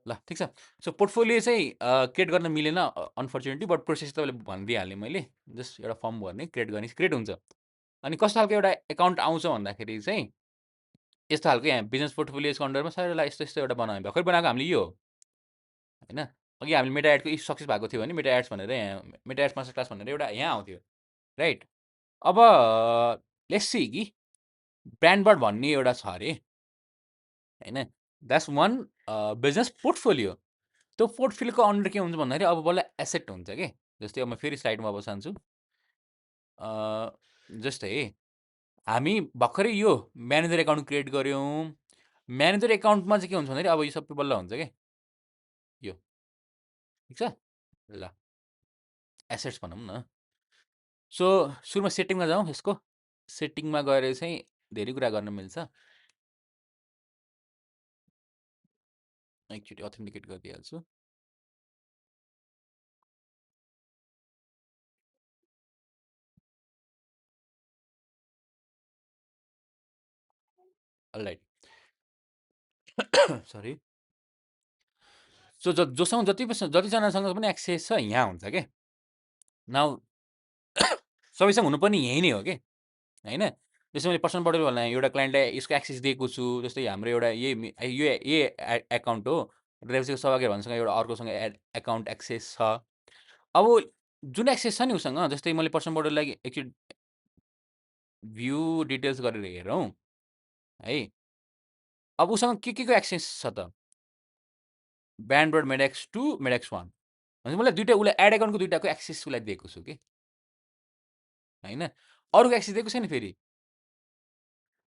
ल ठिक छ। सो पोर्टफोलियो चाहिँ क्रिएट गर्न मिलेन अनफर्चुनेटली, बट प्रोसेस तपाईँले भनिदिइहालेँ मैले। जस्ट एउटा फर्म भर्ने, क्रिएट गर्ने, क्रिएट हुन्छ। अनि कस्तो खालको एउटा एकाउन्ट आउँछ भन्दाखेरि चाहिँ यस्तो खालको, यहाँ बिजनेस पोर्टफोलियोको अन्डरमा सरलाई यस्तो यस्तो एउटा बनायो, भर्खर बनाएको हामीले यो हो होइन। अघि हामीले मेटा एडको इफ सक्सेस भएको थियो भने मेटा एड्स भनेर, यहाँ मेटा एड्स मास्टर क्लास भनेर एउटा यहाँ आउँथ्यो, राइट। अब लेट्स सी कि ब्रान्डबर्ड भन्ने एउटा छ अरे होइन, द्याट्स वान बिजनेस पोर्टफोलियो। त्यो पोर्टफोलियोको अन्डर के हुन्छ भन्दाखेरि अब बल्ल एसेट हुन्छ कि। जस्तै अब म फेरि स्लाइडमा अब जान्छु। जस्तै हामी भर्खरै यो म्यानेजर एकाउन्ट क्रिएट गऱ्यौँ। म्यानेजर एकाउन्टमा चाहिँ के हुन्छ भन्दाखेरि अब यो सबै बल्ल हुन्छ कि यो, ठिक छ। ल एसेट्स भनौँ न। सो सुरुमा सेटिङमा जाउँ यसको। सेटिङमा गएर चाहिँ धेरै कुरा गर्न मिल्छ। एकचोटि अथेन्टिकेट गरिदिइहाल्छु। All right sorry. सो जोसँग जतिजनासँग पनि एक्सेस छ यहाँ हुन्छ कि। नाउ सबैसँग हुनुपर्ने यही नै हो कि होइन। जस्तै मैले पर्सनल पोर्टल एउटा क्लाइन्टलाई यसको एक्सेस दिएको छु, जस्तै हाम्रो एउटा यही एकाउन्ट हो, रेप्सीको सौभाग्य भन्नेसँग एउटा अर्कोसँग एकाउन्ट एक्सेस छ। अब जुन एक्सेस छ नि उसँग, जस्तै मैले पर्सनल पोर्टललाई एकचोटि भ्यू डिटेल्स गरेर हेरौँ है। अब उसँग के को एक्सेस छ त, ब्यान्डबर्ड मेडेक्स 2 मेडेक्स 1 भने मलाई दुइटा, उसलाई एड एकाउन्टको दुइटाको एक्सेस उसलाई दिएको छु कि होइन। अरूको एक्सेस दिएको छैन, फेरि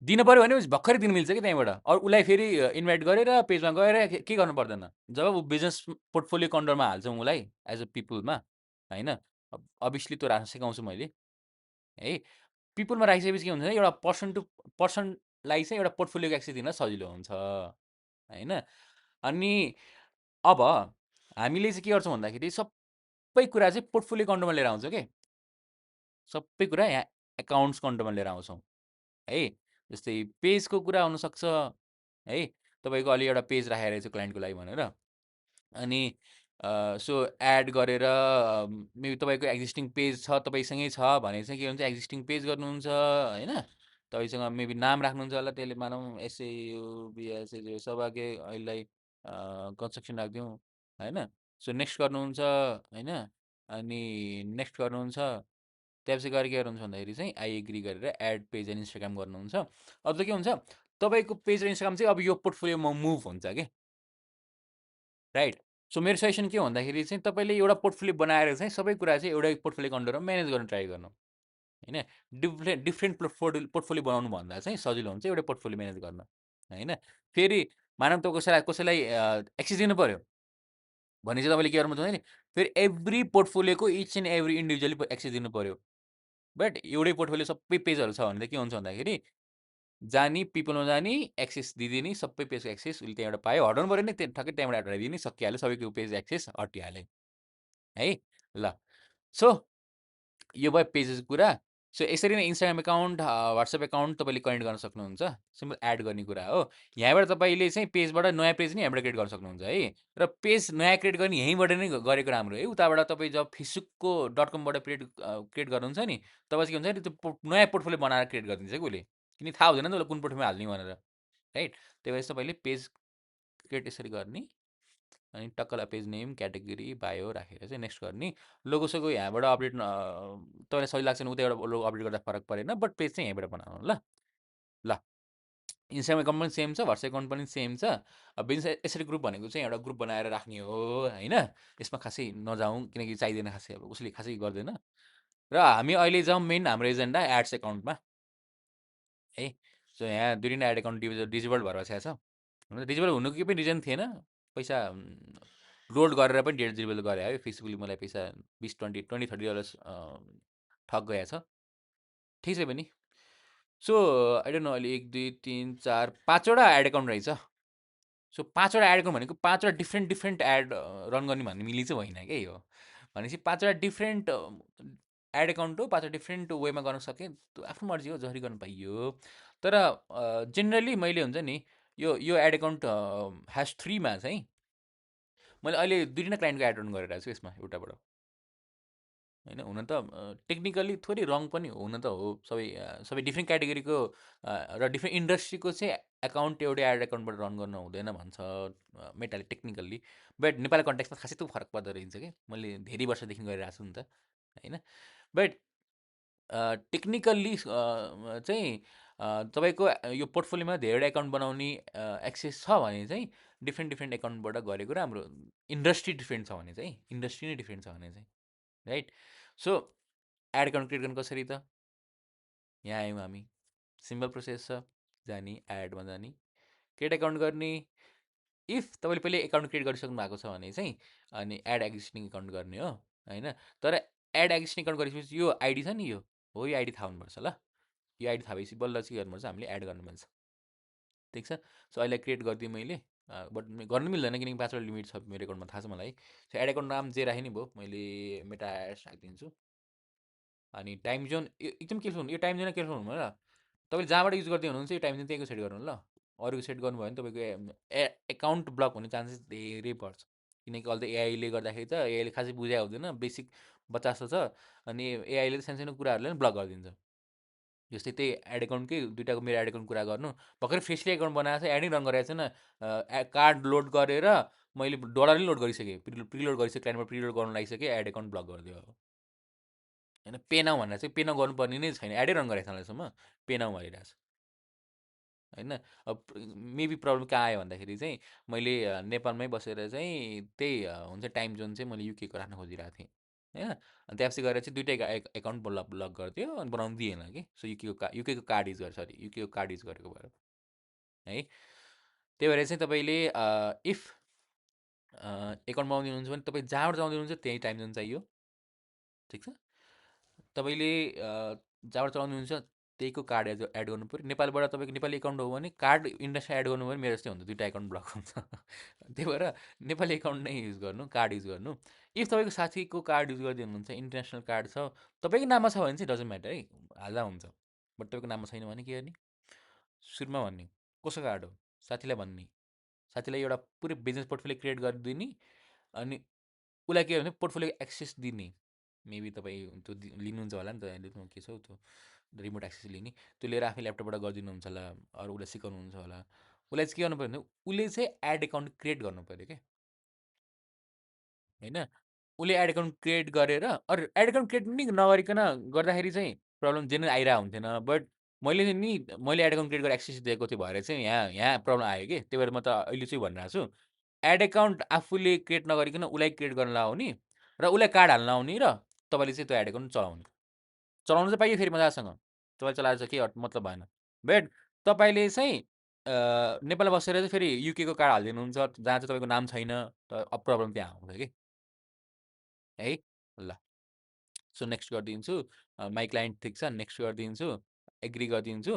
दिनु पऱ्यो भने भर्खरै दिन मिल्छ कि त्यहीँबाट। अरू उसलाई फेरि इन्भाइट गरेर पेजमा गएर के गर्नु पर्दैन। जब ऊ बिजनेस पोर्टफोलियो अन्डरमा हाल्छौँ उसलाई एज अ पिपुलमा होइन, अभियसली त्यो राख्न सिकाउँछु मैले है। पिपुलमा राखिसकेपछि के हुन्छ भने एउटा पर्सन टु पर्सनलाई चाहिँ एउटा पोर्टफोलियोको एक्सेस दिन सजिलो हुन्छ होइन। अनि अब हामीले चाहिँ के गर्छौँ भन्दाखेरि सबै कुरा चाहिँ पोर्टफोलियोको अन्डरमा लिएर आउँछौँ कि, सबै कुरा यहाँ एकाउन्ट्सको अन्डरमा लिएर आउँछौँ है। जस्तै पेजको कुरा हुनसक्छ है, तपाईँको अलि एउटा पेज राखेको रहेछ क्लाइन्टको लागि भनेर, अनि सो एड गरेर मेबी तपाईँको एक्जिस्टिङ पेज छ, तपाईँसँगै छ भने चाहिँ के हुन्छ, एक्जिस्टिङ पेज गर्नुहुन्छ होइन। तपाईँसँग मेबी नाम राख्नुहुन्छ होला, त्यसले मानौँ एसएयुबिएसए सौभाग्य अहिलेलाई कन्स्ट्रक्सन राखिदिउँ होइन। सो नेक्स्ट गर्नुहुन्छ होइन, अनि नेक्स्ट गर्नुहुन्छ त्यसपछि गएर के गर्नुहुन्छ भन्दाखेरि चाहिँ आई एग्री गरेर एड पेज एन्ड इन्स्टाग्राम गर्नुहुन्छ। अब त के हुन्छ तपाईँको पेज र इन्स्टाग्राम चाहिँ अब यो पोर्टफोलियोमा मुभ हुन्छ कि राइट। सो मेरो सजेसन के हो भन्दाखेरि चाहिँ तपाईँले एउटा पोर्टफोलियो बनाएर चाहिँ सबै कुरा चाहिँ एउटै पोर्टफोलियोको अन्डरमा म्यानेज गर्न ट्राई गर्नु होइन। डिफ्रेन्ट डिफ्रेन्ट पोर्टफोलियो बनाउनु भन्दा चाहिँ सजिलो हुन्छ एउटै पोर्टफोलियो म्यानेज गर्न होइन। फेरि मानव त कसैलाई कसैलाई एक्सेस दिनु पऱ्यो भने चाहिँ तपाईँले के गर्नुहुन्छ भने फेरि एभ्री पोर्टफोलियोको each and every individually access दिनु पऱ्यो। बट एउटै पोर्टफोलियो सबै पेजहरू छ भने चाहिँ के हुन्छ भन्दाखेरि जाने पिपलमा जाने एक्सेस दिदिने सबै पेजको एक्सेस उसले त्यहाँबाट पायो, हटाउनु पऱ्यो नि त्यो ठक्कै त्यहाँबाट हटाइदिने सकिहाल्यो, सबैको पेज एक्सेस हटिहाल्यो है। ल सो यो भयो पेजेसको कुरा। सो यसरी नै इन्स्टाग्राम एकाउन्ट वाट्सएप एकाउन्ट तपाईँले कनेक्ट गर्न सक्नुहुन्छ, सिम्पल एड गर्ने कुरा हो। यहाँबाट तपाईँले चाहिँ पेजबाट नयाँ पेज नै यहाँबाट क्रिएट गर्न सक्नुहुन्छ है। र पेज नयाँ क्रिएट गर्ने यहीँबाट नै गरेको राम्रो है। उताबाट तपाईँ जब फेसबुकको .com क्रिएट गर्नुहुन्छ नि तब चाहिँ के हुन्छ नि त्यो नयाँ पोर्टफोलियो बनाएर क्रिएट गरिदिन्छ कि उसले, किनकि थाहा हुँदैन नि त उसलाई कुन पोर्टफोलियोमा हाल्ने भनेर राइट। त्यही भएर चाहिँ तपाईँले पेज क्रिएट यसरी गर्ने अनि टक्कलाई पेज नेम क्याटेगोरी बायो राखेर चाहिँ नेक्स्ट गर्ने। लोगोसोगो यहाँबाट अपडेट तपाईँलाई सही लाग्छ भने उतैबाट लोगो अपडेट गर्दा फरक परेन, बट पेज चाहिँ यहीँबाट बनाउनु ल। ल इन्स्टाग्राम एकाउन्ट पनि सेम छ, वाट्सएप एकाउन्ट पनि सेम छ। अब बिजनेस यसरी ग्रुप भनेको चाहिँ एउटा ग्रुप बनाएर राख्ने हो होइन। यसमा खासै नजाउँ किनकि चाहिँदैन खासै, अब उसले खासै गर्दैन। र हामी अहिले जाउँ मेन हाम्रो एजेन्डा एड्स एकाउन्टमा है। सो यहाँ 2 एड एकाउन्ट डिजेबल भएर बसेको छ। डिजेबल हुनुको केही पनि रिजन थिएन, पैसा लोड गरेर पनि डिजेबल गरे है। फेसबुकले मलाई पैसा $20, $20, $30 ठग गएको छ, ठिक छ पनि। सो आई डोन्ट नो अहिले 1 2 3 4 5वटा एड एकाउन्ट रहेछ। सो 5वटा एड एकाउन्ट भनेको 5वटा डिफ्रेन्ट एड रन गर्ने भन्ने मिली चाहिँ होइन क्या यो। भनेपछि 5वटा डिफ्रेन्ट एड एकाउन्ट हो, 5वटा डिफ्रेन्ट वेमा गर्न सकेँ, आफ्नो मर्जी हो जसरी गर्न पाइयो। तर जेनरली मैले हुन्छ नि यो एड एकाउन्ट ह्यास 3मा चाहिँ मैले अहिले 2 क्लाइन्टको एड रन गरिरहेको छु यसमा एउटाबाट होइन। हुन त टेक्निकली थोरै रङ पनि हुन त हो, सबै डिफ्रेन्ट क्याटेगोरीको र डिफ्रेन्ट इन्डस्ट्रीको चाहिँ एकाउन्ट एउटै एड एकाउन्टबाट रन गर्न हुँदैन भन्छ मेटाले टेक्निकल्ली। बट नेपाली कन्टेक्समा खासै त्यो फरक पर्दो रहेछ कि मैले धेरै वर्षदेखि गरिरहेको छु नि त होइन। बट टेक्निकल्ली चाहिँ तपाईँको यो पोर्टफोलियोमा धेरैवटा एकाउन्ट बनाउने एक्सेस छ भने चाहिँ डिफ्रेन्ट एकाउन्टबाट गरेको राम्रो। इन्डस्ट्री डिफ्रेन्ट छ भने चाहिँ, इन्डस्ट्री नै डिफ्रेन्ट छ भने चाहिँ right. So ad account create गर्नु कसरी त यहाँ आयौँ हामी, सिम्पल प्रोसेस छ, जाने एडमा जाने क्रिएट एकाउन्ट गर्ने। इफ तपाईँले पहिले एकाउन्ट क्रिएट गरिसक्नु भएको छ भने चाहिँ अनि एड एक्जिस्टिङ एकाउन्ट गर्ने हो होइन। तर एड एक्जिस्टिङ एकाउन्ट गरिसकेपछि यो आइडी छ नि यो हो, यो आइडी थाहा हुनुपर्छ ल। यो आइडी थाहा भएपछि बल्ल चाहिँ गर्नुपर्छ हामीले एड गर्नु मिल्छ, ठिक छ। सो अहिले क्रिएट गरिदिएँ मैले, बट गर्नु मिल्दैन किनकि 5वटा लिमिट छ मेरो एकाउन्टमा, थाहा छ मलाई। सो एड एकाउन्ट नाम जे राखे नि भयो, मैले मेटा एड्स राखिदिन्छु। अनि टाइम जोन एकदम केयरफुल हुनु, यो टाइम जोन केयरफुल हुनु ल। तपाईँले जहाँबाट युज गर्दै हुनुहुन्छ यो टाइम जोन त्यहीँको सेट गर्नु ल। अरूको सेट गर्नुभयो भने तपाईँको एकाउन्ट ब्लक हुने चान्सेस धेरै बढ्छ, किनकि अहिले त एआईले गर्दाखेरि त एआईले खासै बुझाएको हुँदैन, बेसिक बच्चा जस्तो छ। अनि एआईले त सानसानो कुराहरूलाई पनि ब्लक गरिदिन्छ। जस्तै त्यही एड एकाउन्टकै दुइटाको मेरो एड एकाउन्ट कुरा गर्नु, भर्खरै फ्रेसली एकाउन्ट बनाएको छ, एडै रन गरेको छैन, कार्ड लोड गरेर मैले डलर नै लोड गरिसकेँ, प्रिलोड गरिसकेँ, क्लाइन्टबाट प्रिलोड गर्नु लागिसकेँ, एड एकाउन्ट ब्लक गरिदियो अब होइन। पे नाउ भनेर चाहिँ पे नाउ गर्नुपर्ने नै छैन, एडै रन गरेको छैन अहिलेसम्म, पे नाउ भइरहेको छ होइन। अब मेबी प्रब्लम कहाँ आयो भन्दाखेरि चाहिँ मैले नेपालमै बसेर चाहिँ त्यही हुन्छ टाइम जोन चाहिँ मैले युकेको राख्न खोजिरहेको थिएँ होइन। अनि त्यसपछि गएर चाहिँ दुइटै एकाउन्ट ब्लक ब्लक गरिदियो अनि बनाउनु दिएन कि। सो युकेको कार्ड युज गरेर, सरी युकेको कार्ड युज गरेको भएर है। त्यही भएर चाहिँ तपाईँले इफ एकाउन्ट बनाउँदै हुनुहुन्छ भने तपाईँ जहाँबाट चलाउँदै हुनुहुन्छ त्यही टाइम जोन चाहियो, ठिक छ। तपाईँले जहाँबाट चलाउनुहुन्छ त्यहीको कार्ड एड गर्नु पऱ्यो। नेपालबाट तपाईँको नेपाली एकाउन्ट हो भने कार्ड इन्डियामा एड गर्नु भने मेरो जस्तै हुन्छ, दुइटा एकाउन्ट ब्लक हुन्छ। त्यही भएर नेपाली एकाउन्ट नै युज गर्नु, कार्ड युज गर्नु। इफ तपाईँको साथीको कार्ड युज गर्दै हुनुहुन्छ, इन्टरनेसनल कार्ड छ तपाईँको नाममा छ भने चाहिँ डजन्ट म्याटर है, हाल्दा हुन्छ। बट तपाईँको नाममा छैन भने के गर्ने, सुरुमा भन्ने कसको कार्ड हो साथीलाई भन्ने, साथीलाई एउटा पुरै बिजनेस पोर्टफोलियो क्रिएट गरिदिने। अनि उसलाई के भने पोर्टफोलियो एक्सेस दिने। मेबी तपाईँ त्यो लिनुहुन्छ होला नि त, अहिले के छ त्यो रिमोट एक्सेस लिने, त्यो लिएर आफै ल्यापटपबाट गरिदिनुहुन्छ होला, अरू उसलाई सिकाउनुहुन्छ होला। उसलाई चाहिँ के गर्नु पऱ्यो भने उसले चाहिँ एड एकाउन्ट क्रिएट गर्नु पऱ्यो क्या होइन। उसले एड एकाउन्ट क्रिएट गरेर एड एकाउन्ट क्रिएट पनि नगरिकन गर्दाखेरि चाहिँ प्रब्लम जेनरल आइरहेको हुन्थेन। बट मैले चाहिँ नि मैले एड एकाउन्ट क्रिएट गरेर एक्सेस दिएको थिएँ भएर चाहिँ यहाँ प्रब्लम आयो कि। त्यही भएर म त अहिले चाहिँ भनिरहेको छु। एड एकाउन्ट आफूले क्रिएट नगरिकन उसलाई क्रिएट गर्न लाउने र उसलाई कार्ड हाल्न लाउने र तपाईँले चाहिँ त्यो एड एकाउन्ट चलाउने। चलाउनु चाहिँ पाइयो फेरि मजासँग। तपाईँले चलाएर चाहिँ केही मतलब भएन। बट तपाईँले चाहिँ नेपालमा बसेर चाहिँ फेरि युकेको कार्ड हालिदिनुहुन्छ जहाँ चाहिँ तपाईँको नाम छैन, त अब प्रब्लम त्यहाँ आउँछ कि। है? ल। सो नेक्स्ट गरिदिन्छु। माई क्लाइन्ट ठिक छ, नेक्स्ट गरिदिन्छु, एग्री गरिदिन्छु,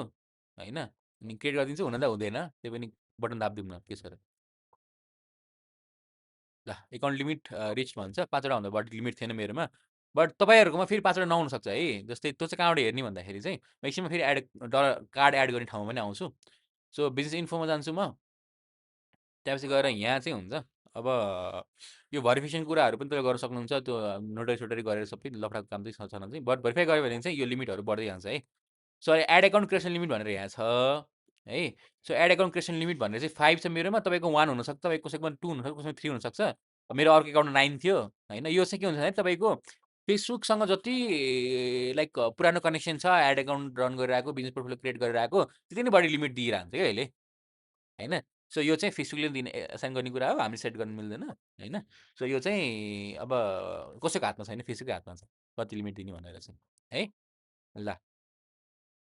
होइन? अनि क्रिएट गरिदिन्छु, हुन त हुँदैन, त्यही पनि बटन दाबिदिउँ न के छ र। ल, एकाउन्ट लिमिट रिच भन्छ, 5 वटा भन्दा बढी लिमिट थिएन मेरोमा। बट तपाईँहरूकोमा फेरि 5 वटा नहुनसक्छ है। जस्तै त्यो चाहिँ कहाँबाट हेर्ने भन्दाखेरि चाहिँ म्याक्सिमम् फेरि कार्ड एड गर्ने ठाउँमा पनि आउँछु। सो बिजनेस इन्फोमा जान्छु म। त्यसपछि गएर यहाँ चाहिँ हुन्छ। अब यो भेरिफिकेसन कुराहरू पनि तपाईँ गर्न सक्नुहुन्छ। त्यो नोटरी सोटरी गरेर सबै लफडाको काम चाहिँ छ चाहिँ। बट भेरिफाई गऱ्यो भने चाहिँ यो लिमिटहरू बढ्दै जान्छ है। So ad account creation limit भनेर यहाँ छ है। So ad account creation limit भनेर चाहिँ 5 छ मेरोमा, तपाईँको 1 हुनसक्छ, तपाईँको कसैकोमा 2 हुनसक्छ, कसैमा 3 हुनसक्छ। मेरो अर्को एकाउन्ट 9 थियो होइन। यो चाहिँ के हुन्छ भने तपाईँको फेसबुकसँग जति लाइक पुरानो कनेक्सन छ, एड एकाउन्ट रन गरिरहेको, बिजनेस पोर्टफोलियो क्रिएट गरिरहेको, त्यति नै बढी लिमिट दिइरहन्छ क्या अहिले होइन। सो यो चाहिँ फेसबुकले दिने एसाइन गर्ने कुरा हो, हामीले सेट गर्नु मिल्दैन होइन। सो यो चाहिँ अब कसैको हातमा छैन, फेसबुककै हातमा छ कति लिमिट दिने भनेर चाहिँ है। ल,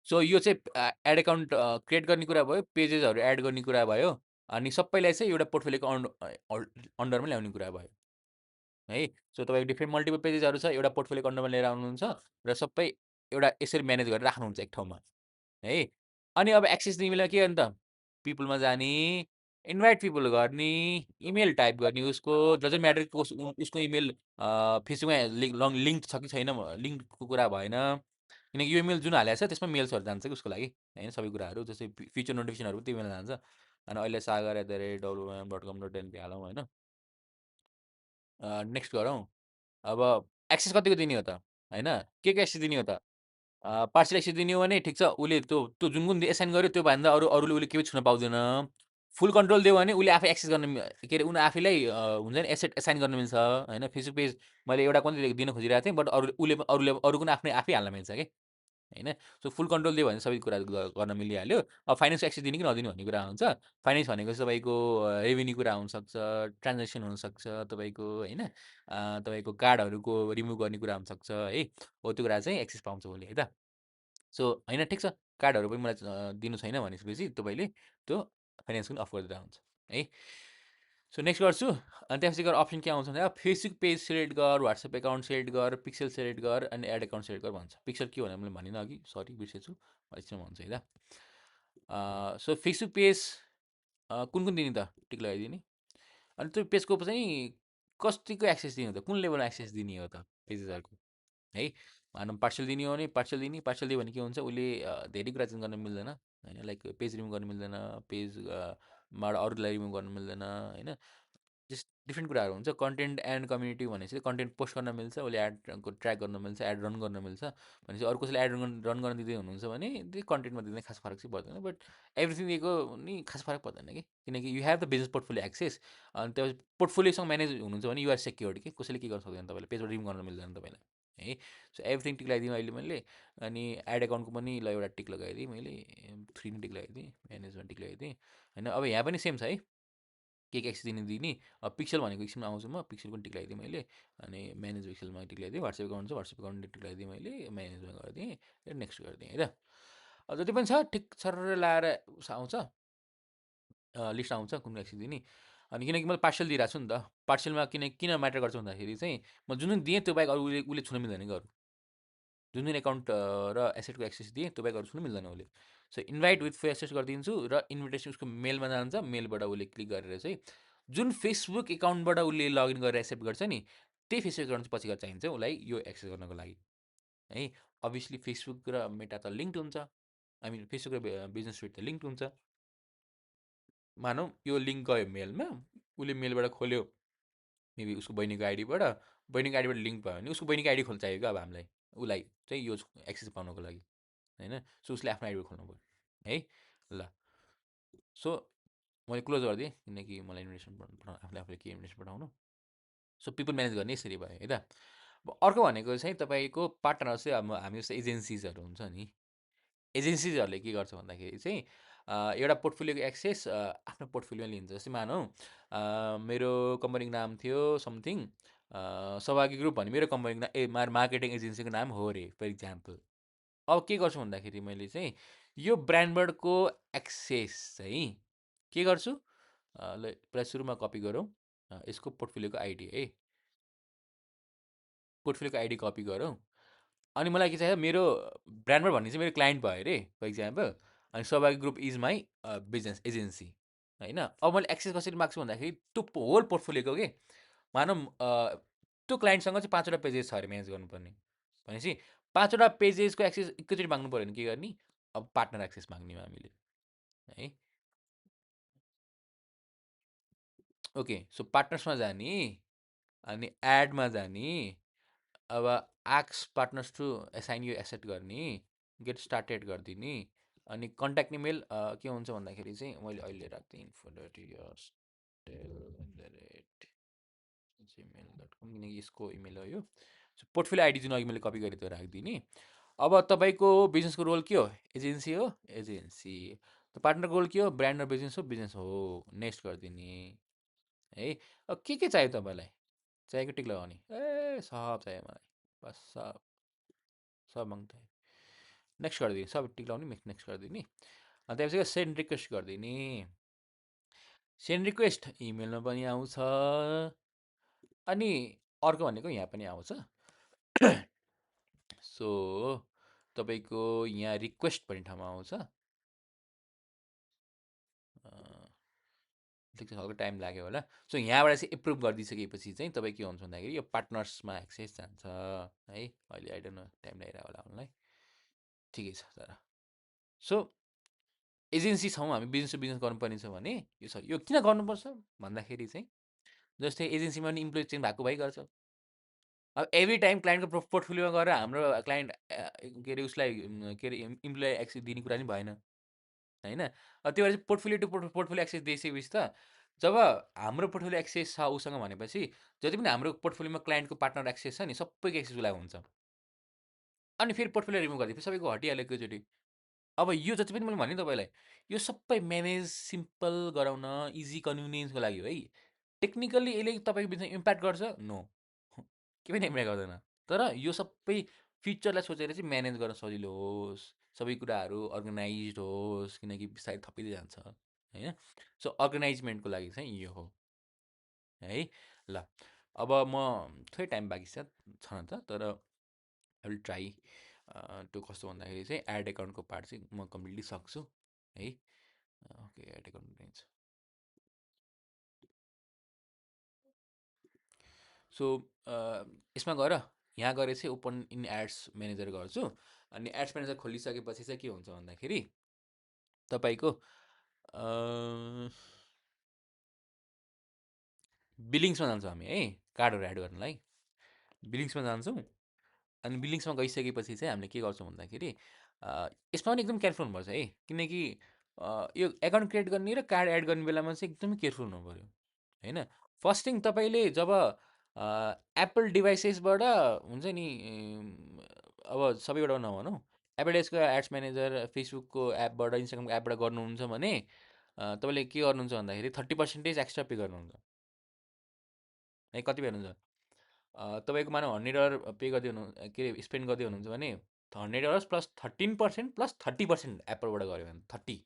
सो यो चाहिँ एड एकाउन्ट क्रिएट गर्ने कुरा भयो, पेजेसहरू एड गर्ने कुरा भयो, अनि सबैलाई चाहिँ एउटा पोर्टफोलियोको अन्डरमा ल्याउने कुरा भयो है। सो तपाईँको डिफ्रेन्ट मल्टिपल पेजेसहरू छ, एउटा पोर्टफोलियोको अन्डरमा लिएर आउनुहुन्छ र सबै एउटा यसरी म्यानेज गरेर राख्नुहुन्छ एक ठाउँमा है। अनि अब एक्सेस तिमीलाई के अन्त पिपुलमा जाने, इन्भाइट पिपुल गर्ने, इमेल टाइप गर्ने उसको, डजन्ट म्याटर उसको इमेल फेसबुकमा लिङ्क छ कि छैन, लिङ्कको कुरा भएन। किनकि यो इमेल जुन हालेको छ त्यसमा मेल्सहरू जान्छ कि उसको लागि होइन। सबै कुराहरू जस्तै फ्युचर नोटिफिकेसनहरू त्यही बेला जान्छ। अनि अहिले sagar@wm.com.np हालौँ होइन। नेक्स्ट गरौँ। अब एक्सेस कतिको दिने हो त होइन, के एक्सेस दिने हो त। पार्सल एक्सेस दिने हो भने ठिक छ, उसले त्यो त्यो जुन कुन एसाइन गर्यो त्यो भन्दा अरूले उसले केही छुन पाउँदैन। फुल कन्ट्रोल दियो भने उसले आफै एक्सेस गर्न के अरे उनी आफैलाई हुन्छ नि एसेट एसाइन गर्न मिल्छ होइन। फेसबुक पेज मैले एउटा कुनै दिन खोजिरहेको थिएँ, बट अरूले अरू पनि आफै हाल्न मिल्छ कि होइन। सो फुल कन्ट्रोल दियो भने सबै कुरा गर्न मिलिहाल्यो। अब फाइनेन्स एक्सेस दिने कि नदिने भन्ने कुरा हुन्छ। फाइनेन्स भनेको चाहिँ तपाईँको रेभेन्यू कुरा हुनसक्छ, ट्रान्जेक्सन हुनसक्छ तपाईँको होइन, तपाईँको कार्डहरूको रिमुभ गर्ने कुरा हुनसक्छ है। हो त्यो कुरा चाहिँ एक्सेस पाउँछ उसले है त। सो होइन ठिक छ, कार्डहरू पनि मलाई दिनु छैन भनेपछि तपाईँले त्यो फाइनेन्स पनि अफ गरिदिँदा हुन्छ है। सो नेक्स्ट गर्छु। अनि त्यसपछि गएर अप्सन के आउँछ भन्दा फेसबुक पेज सिलेक्ट गर, वाट्सएप एकाउन्ट सिलेक्ट गर, पिक्सल सिलेक्ट गर, अनि एड एकाउन्ट सिलेक्ट गर भन्छ। पिक्सल के भनेर मैले भनिनँ अघि, सरी बिर्सेछु, एकछिन भन्छु है त। सो फेसबुक पेज कुन कुन दिने त टिक लगाइदिने। अनि त्यो पेजको चाहिँ कतिको एक्सेस दिने हो त, कुन लेभलमा एक्सेस दिने हो त पेजेसहरूको है। भनौँ पार्सल दिने हो भने पार्सल दिने, पार्सल दियो भने के हुन्छ उसले धेरै कुरा चाहिँ गर्न मिल्दैन होइन। लाइक पेज रिमुभ गर्न मिल्दैन, पेज बाट अरूलाई रिमुभ गर्न मिल्दैन होइन। जस्ट डिफ्रेन्ट कुराहरू हुन्छ। कन्टेन्ट एन्ड कम्युनिटी भनेपछि कन्टेन्ट पोस्ट गर्न मिल्छ, उसले एडको ट्र्याक गर्न मिल्छ, एड रन गर्न मिल्छ भनेपछि अरू कसैले एड रन गर्न दिँदै हुनुहुन्छ भने त्यो कन्टेन्टमा दिँदै खास फरक चाहिँ पर्दैन। बट एभ्रिथिङ दिएको नि खास फरक पर्दैन कि, किनकि you have the business portfolio access. अनि त्यो पोर्टफोलियोसँग म्यानेज हुनुहुन्छ भने युआर सेक्योर्ड कि कसैले के गर्न सक्दैन तपाईँलाई, पेजबाट रिमुभ गर्न मिल्दैन तपाईँलाई है। सो एभ्रिथिङ टिक लगाइदिएँ अहिले मैले। अनि एड एकाउन्टको पनि ल एउटा टिक लगाइदिएँ मैले, 3 टिक लगाइदिएँ, म्यानेजमा टिक लगाइदिएँ होइन। अब यहाँ पनि सेम छ है, के एक्सेस दिने। अब पिक्सल भनेको एकछिनमा आउँछु म, पिक्सल पनि टिक लगाइदिएँ मैले। अनि म्यानेज पिक्सलमा टिक लगाइदिएँ, वाट्सएप एकाउन्ट छ, वाट्सएप एकाउन्ट टिक लगाइदिएँ मैले, म्यानेजमा गरिदिएँ र नेक्स्ट गरिदिएँ है त। जति पनि छ ठिक सरर लाएर आउँछ, लिस्ट आउँछ कुन एक्सेस दिने। अनि किनकि मैले पार्सल दिइरहेको छु नि त, पार्सलमा किन म्याटर गर्छ भन्दाखेरि चाहिँ म जुन जुन दिएँ त्यो बाहेक अरू उसले छुन मिल्दैन कि अरू जुन जुन एकाउन्ट र एसेटको एक्सेस दिएँ त्यो बाहेक अरू छुन मिल्दैन उसले। So invite with for access गरिदिन्छु र इन्भिटेसन उसको मेलमा जान्छ, मेलबाट उसले क्लिक गरेर चाहिँ जुन फेसबुक एकाउन्टबाट उसले लगइन गरेर एक्सेप्ट गर्छ नि, त्यही फेसबुक एकाउन्ट चाहिँ पछि गएर चाहिन्छ उसलाई यो एक्सेस गर्नको लागि है। अभियसली फेसबुक र मेटा त लिङ्क हुन्छ, आई मिन फेसबुक र बिजनेस सुइट त लिङ्क हुन्छ। मानौँ यो लिङ्क गयो मेलमा, उसले मेलबाट खोल्यो मेबी उसको बहिनीको आइडीबाट, बहिनीको आइडीबाट लिङ्क भयो भने उसको बहिनीको आइडी खोल्न चाहियो क्या अब हामीलाई, उसलाई चाहिँ यो एक्सेस पाउनको लागि होइन। सो उसले आफ्नो आइडी खोल्नु पऱ्यो है। ल, सो मैले क्लोज गरिदिएँ किनकि मलाई इन्भिटेसन आफूले के इन्भिटेसन पठाउनु। सो पिपल म्यानेज गर्ने यसरी भयो है त। अब अर्को भनेको चाहिँ तपाईँको पार्टनर चाहिँ अब हामी जस्तो एजेन्सिजहरू हुन्छ नि, एजेन्सिजहरूले के गर्छ भन्दाखेरि चाहिँ एउटा पोर्टफोलियोको एक्सेस आफ्नो पोर्टफोलियोमा लिन्छ। जस्तै मानौँ मेरो कम्पनीको नाम थियो समथिङ सौभागी ग्रुप भन्ने मेरो कम्पनीको नाम मार्केटिङ एजेन्सीको नाम हो अरे फर इक्जाम्पल। अब के गर्छु भन्दाखेरि मैले चाहिँ यो ब्रान्डवर्डको एक्सेस चाहिँ के गर्छु, ल पहिला सुरुमा कपी गरौँ, यसको पोर्टफोलियोको आइडी है, पोर्टफोलियोको आइडी कपी गरौँ। अनि मलाई के चाहियो, मेरो ब्रान्डवर्ड भन्ने चाहिँ मेरो क्लाइन्ट भयो अरे फर इक्जाम्पल, अनि Saubhagi group is my business agency होइन। अब मैले एक्सेस कसरी माग्छु भन्दाखेरि त्यो होल पोर्टफोलियोको के मानौँ त्यो क्लाइन्टसँग चाहिँ 5वटा पेजेस छ अरे म्यानेज गर्नुपर्ने भनेपछि 5वटा पेजेसको एक्सेस एकैचोटि माग्नु पऱ्यो भने के गर्ने, अब पार्टनर एक्सेस माग्ने हो हामीले है। ओके, सो पार्टनर्समा जाने, अनि एडमा जाने, अब asks partners to assign you asset गर्ने, गेट स्टार्टेड गरिदिने, अनि कन्ट्याक्ट इमेल के हुन्छ भन्दाखेरि चाहिँ मैले अहिले राख्दिएँ info.yours@gmail.com किनकि यसको इमेल हो यो। पोर्टफोलियो आइडी जुन अघि मैले कपी गरेँ त्यो राखिदिने। अब तपाईँको बिजनेसको रोल के हो, एजेन्सी हो, एजेन्सी। पार्टनरको रोल के हो, ब्रान्ड र बिजनेस हो, बिजनेस हो, नेक्स्ट गरिदिने है। अब के चाहियो तपाईँलाई, चाहिएको टिक लगाउने, ए सब चाहियो मलाई, बस सब सब माग्दै नेक्स्ट गरिदिने, सब टिक लगाउने, नेक्स्ट गरिदिने। अनि त्यसपछि सेन्ड रिक्वेस्ट गरिदिने, सेन्ड रिक्वेस्ट इमेलमा पनि आउँछ, अनि अर्को भनेको यहाँ पनि आउँछ। सो तपाईँको यहाँ रिक्वेस्ट भन्ने ठाउँमा आउँछ, हल्का टाइम लाग्यो होला। सो यहाँबाट चाहिँ एप्रुभ गरिदिइसकेपछि चाहिँ तपाईँ के हुन्छ भन्दाखेरि यो पार्टनर्समा एक्सेस जान्छ है। अहिले आई डोन्ट नो टाइम लगाइरहेको होला आउनुलाई, ठिकै छ तर। सो एजेन्सी छौँ हामी, बिजनेस टु बिजनेस गर्नुपर्ने छ भने यो किन गर्नुपर्छ भन्दाखेरि चाहिँ जस्तै एजेन्सीमा पनि इम्प्लोइ चेन्ज भएको भइ गर्छ। अब एभ्री टाइम क्लाइन्टको पोर्टफोलियोमा गएर हाम्रो क्लाइन्ट के अरे उसलाई के अरे इम्प्लोइ एक्सेस दिने कुरा नि भएन होइन। त्यो भएर चाहिँ पोर्टफोलियो टु पोर्टफोलियो एक्सेस दिइसकेपछि त जब हाम्रो पोर्टफोलियो एक्सेस छ उसँग भनेपछि जति पनि हाम्रो पोर्टफोलियोमा क्लाइन्टको पार्टनर एक्सेस छ नि सबैको एक्सेस उसलाई हुन्छ। अनि फेरि पोर्टफोलियो रिमुभ गरिदिएपछि सबैको हटिहाल्यो एकैचोटि। अब यो जति पनि मैले भने तपाईँलाई यो सबै म्यानेज सिम्पल गराउन इजी कन्भिनियन्सको लागि हो है। टेक्निकल्ली यसले तपाईँको बिजनेस इम्प्याक्ट गर्छ, नो, के पनि इम्प्याक्ट गर्दैन। तर यो सबै फ्युचरलाई सोचेर चाहिँ म्यानेज गर्न सजिलो होस्, सबै कुराहरू अर्गनाइज होस्, किनकि बिस्तारै थपिँदै जान्छ होइन। सो अर्गनाइजमेन्टको लागि चाहिँ यो हो है। ल अब म थोरै टाइम बाँकी छ त, तर आई विल ट्राई टु कस्तो भन्दाखेरि चाहिँ एड एकाउन्टको पार्ट चाहिँ म कम्प्लिटली सक्छु है। ओके, एड एकाउन्ट रहेछ। सो यसमा गएर यहाँ गएर चाहिँ ओपन इन एड्स म्यानेजर गर्छु। अनि एड्स म्यानेजर खोलिसकेपछि चाहिँ के हुन्छ भन्दाखेरि तपाईँको बिलिङ्समा जान्छौँ हामी है, कार्डहरू एड गर्नलाई बिलिङ्समा जान्छौँ। अनि बिलिङ्समा गइसकेपछि चाहिँ हामीले के गर्छौँ भन्दाखेरि यसमा पनि एकदम केयरफुल हुनुपर्छ है, किनकि यो एकाउन्ट क्रिएट गर्ने र कार्ड एड गर्ने बेलामा चाहिँ एकदमै केयरफुल हुनु पऱ्यो होइन। फर्स्ट थिङ तपाईँले जब एप्पल डिभाइसेसबाट हुन्छ नि, अब सबैबाट नभनौँ, एप्पल डिभाइसको एड्स म्यानेजर फेसबुकको एपबाट इन्स्टाग्रामको एपबाट गर्नुहुन्छ भने तपाईँले के गर्नुहुन्छ भन्दाखेरि 30% एक्स्ट्रा पे गर्नुहुन्छ है। कति पे हुनुहुन्छ, तपाईँको मानव $100 पे गर्दै हुनु के अरे स्पेन्ड गर्दै हुनुहुन्छ भने $100 प्लस 13% प्लस 30% एप्पलबाट गऱ्यो भने 30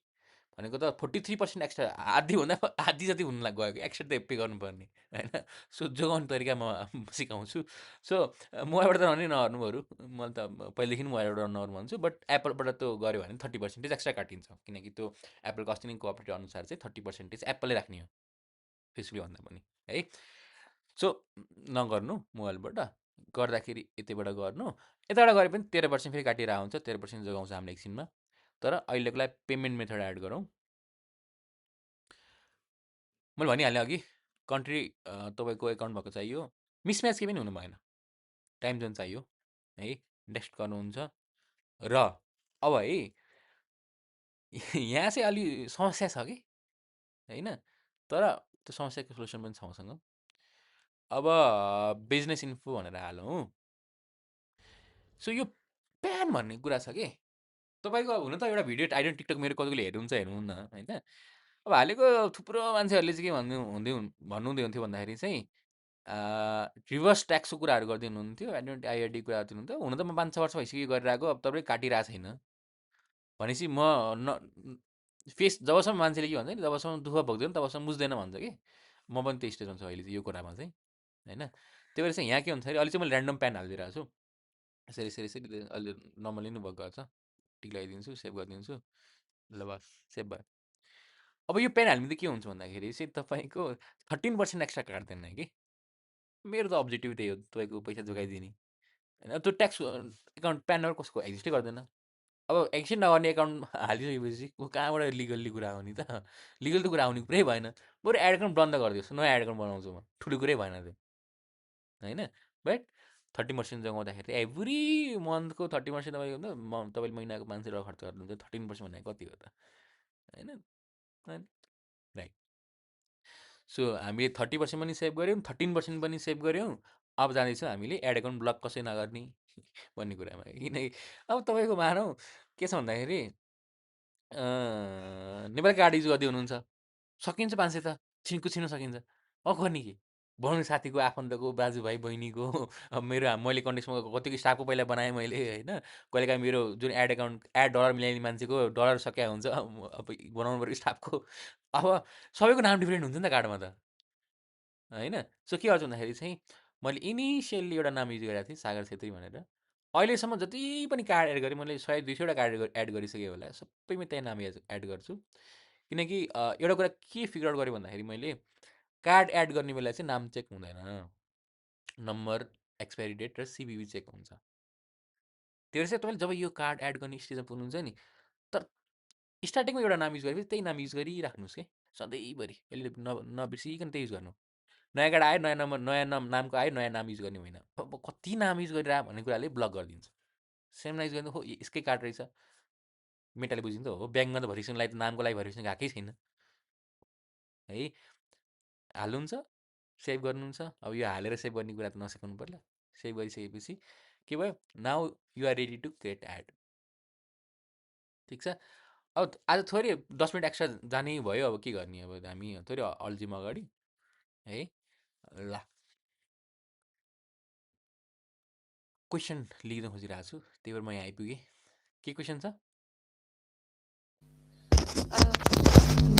भनेको त 43% एक्स्ट्रा, आधीभन्दा आधी जति हुनु गयो कि एक्स्ट्रा त पे गर्नुपर्ने होइन। सो जोगाउने तरिका म सिकाउँछु। सो मोबाइलबाट त भने नगर्नु बरु, मैले त पहिलेदेखि मोबाइलबाट नगर्नु भन्छु, बट एप्पलबाट त गऱ्यो भने 30% एक्स्ट्रा काटिन्छ, किनकि त्यो एप्पलको अस्ति नै कोअपरेटिभ अनुसार चाहिँ 30% एप्पलले राख्ने हो फेसबुकले भन्दा पनि है। सो नगर्नु मोबाइलबाट, गर्दाखेरि यतैबाट गर्नु, यताबाट गरे पनि 13% फेरि काटिएर आउँछ, 13% जोगाउँछ हामीले एकछिनमा। तर अहिलेको लागि पेमेन्ट मेथड एड गरौँ। मैले भनिहालेँ अघि कन्ट्री तपाईँको एकाउन्ट भएको चाहियो, मिसम्याच केही पनि हुनु भएन, टाइम जोन चाहियो है। नेक्स्ट गर्नुहुन्छ र अब है यहाँ चाहिँ अलि समस्या छ कि होइन, तर त्यो समस्याको सोल्युसन पनि छ मसँग। अब बिजनेस इन्फो भनेर हालौँ। सो यो प्यान भन्ने कुरा छ कि तपाईँको अब हुन त एउटा भिडियो आइडन टिकटक मेरो कतिले हेर्नुहुन्छ हेर्नुहुन्न होइन। अब हालेको थुप्रो मान्छेहरूले चाहिँ के भन्नुहुँदै हुन्थ्यो भन्दाखेरि चाहिँ रिभर्स ट्याक्सको कुराहरू गरिदिनु हुन्थ्यो, आइडेन्टिटी आइआइडी कुरा गरिदिनु हुन्थ्यो। हुन त म 5-6 वर्ष भइसक्यो गरिरहेको, अब तपाईँ काटिरहेको छैन भनेपछि म न फेस जबसम्म मान्छेले के भन्छ नि, जबसम्म दुःख भोग्दैन तबसम्म बुझ्दैन भन्छ कि म पनि त्यो स्टेजमा छु अहिले चाहिँ यो कुरामा चाहिँ होइन। त्यही भएर चाहिँ यहाँ के हुन्छ अरे अहिले चाहिँ मैले ऱ्यान्डम प्यान हालिदिइरहेको छु, यसरी यसरी यसरी अहिले नम्बर लिनुभएको गर्छ, टिक लगाइदिन्छु, सेभ गरिदिन्छु, ल बस सेभ भयो। अब यो पेन हाल्नु त के हुन्छ भन्दाखेरि चाहिँ तपाईँको 13% एक्स्ट्रा काट्दैन कि। मेरो त अब्जेक्टिभ त्यही हो, तपाईँको पैसा जोगाइदिने होइन। त्यो ट्याक्स एकाउन्ट प्यान नम्बर कसको एक्जिस्टै गर्दैन। अब एक्जिस्ट नगर्ने एकाउन्ट हालिसकेपछि कहाँबाट लिगल्ली कुरा आउने त, लिगल त कुरा आउने कुरै भएन। बरु एड एकाउन्ट बन्द गरिदियोस्, नयाँ एड एकाउन्ट बनाउँछु म, ठुलो कुरै भएन त्यो होइन। बट 30% जोगाउँदाखेरि एभ्री मन्थको 30% तपाईँको तपाईँले महिनाको 500 रुपियाँ खर्च गर्नुहुन्छ, 13% भनेको कति हो त होइन। राइट। सो हामीले 30% पनि सेभ गऱ्यौँ, 13% पनि सेभ गऱ्यौँ। अब जाँदैछौँ हामीले एड एकाउन्ट ब्लक कसरी नगर्ने भन्ने कुरामा। किनकि अब तपाईँको मानौँ के छ भन्दाखेरि नेपाली कार्ड युज गर्दै हुनुहुन्छ, सकिन्छ 500 त छिन सकिन्छ। अब गर्ने के, बनाउने साथीको आफन्तको दाजुभाइ बहिनीको अब मेरो मैले कन्टेक्समा कतिको स्टाफको पहिला बनाएँ मैले होइन। कहिलेकाहीँ मेरो जुन एड एकाउन्ट एड डलर मिलाइने मान्छेको डलर सकिया हुन्छ, अब बनाउनु पऱ्यो स्टाफको। अब सबैको नाम डिफ्रेन्ट हुन्छ नि त कार्डमा त होइन। सो के गर्छु भन्दाखेरि चाहिँ मैले इनिसियल्ली एउटा नाम युज गरेको थिएँ सागर छेत्री भनेर। अहिलेसम्म जति पनि कार्ड एड गरेँ मैले 100-200वटा कार्ड एड गरिसकेँ होला, सबैमा त्यही नाम एड गर्छु। किनकि एउटा कुरा के फिगर आउट गरेँ भन्दाखेरि मैले कार्ड एड गर्ने बेला चाहिँ नाम चेक हुँदैन, नम्बर, एक्सपायरी डेट र सिबिबी चेक हुन्छ। त्यो चाहिँ तपाईँले जब यो कार्ड एड गर्ने स्टेजमा पुग्नुहुन्छ नि, तर स्टार्टिङमा एउटा नाम युज गरेपछि त्यही नाम युज गरिराख्नुहोस् कि सधैँभरि, अहिले नबिर्सिकन त्यही युज गर्नु। नयाँ कार्ड आयो, नयाँ नम्बर, नयाँ नामको आयो, नयाँ नाम युज गर्ने होइन। अब कति नाम युज गरिरह भन्ने कुराले ब्लक गरिदिन्छ। सेम नाम युज गर्नु, हो यसकै कार्ड रहेछ, मेटाले बुझिन्छ हो, ब्याङ्कमा त भेरिफिकेसन लागि नामको लागि भेरिफिकेसन गएकै छैन है। हाल्नुहुन्छ, सेभ गर्नुहुन्छ। अब यो हालेर सेभ गर्ने कुरा त नसिकाउनु पर्ला। सेभ गरिसकेपछि के भयो, now you're ready to create ad. ठिक छ। अब आज थोरै 10 मिनट एक्स्ट्रा जाने भयो, अब के गर्ने, अब हामी थोरै अल्झिम अगाडि है। ल क्वेसन लिन खोजिरहेको छु, त्यही भएर म यहाँ आइपुगेँ। के क्वेसन छ?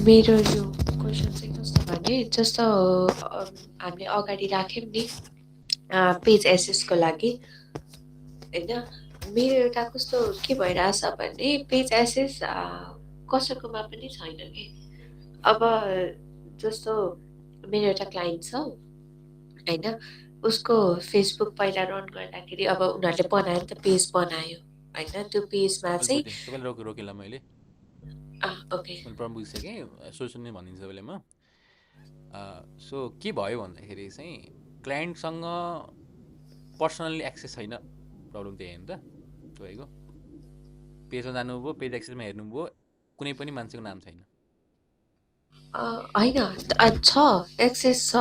मेरो यो क्वेसन चाहिँ कस्तो भने, जस्तो हामीले अगाडि राख्यौँ नि पेज एसेसको लागि होइन, मेरो एउटा कस्तो के भइरहेछ भने पेज एसेस कसैकोमा पनि छैन कि। अब जस्तो मेरो एउटा क्लाइन्ट छ होइन, उसको फेसबुक पहिला रन गर्दाखेरि अब उनीहरूले बनायो नि त, पेज बनायो होइन, त्यो पेजमा मैले चाहिँ बुझेँ, तपाईँले रोकेला मैले ओके मैले प्रब्लम बुझिसकेँ। सोल्युसन नै भनिदिन्छु तपाईँले म। सो के भयो भन्दाखेरि चाहिँ क्लाइन्टसँग पर्सनल्ली एक्सेस छैन, प्रब्लम त्यही हो नि त तपाईँको। पेजमा जानुभयो, पेज एक्सेसमा हेर्नुभयो, कुनै पनि मान्छेको नाम छैन। होइन छ, एक्सेस छ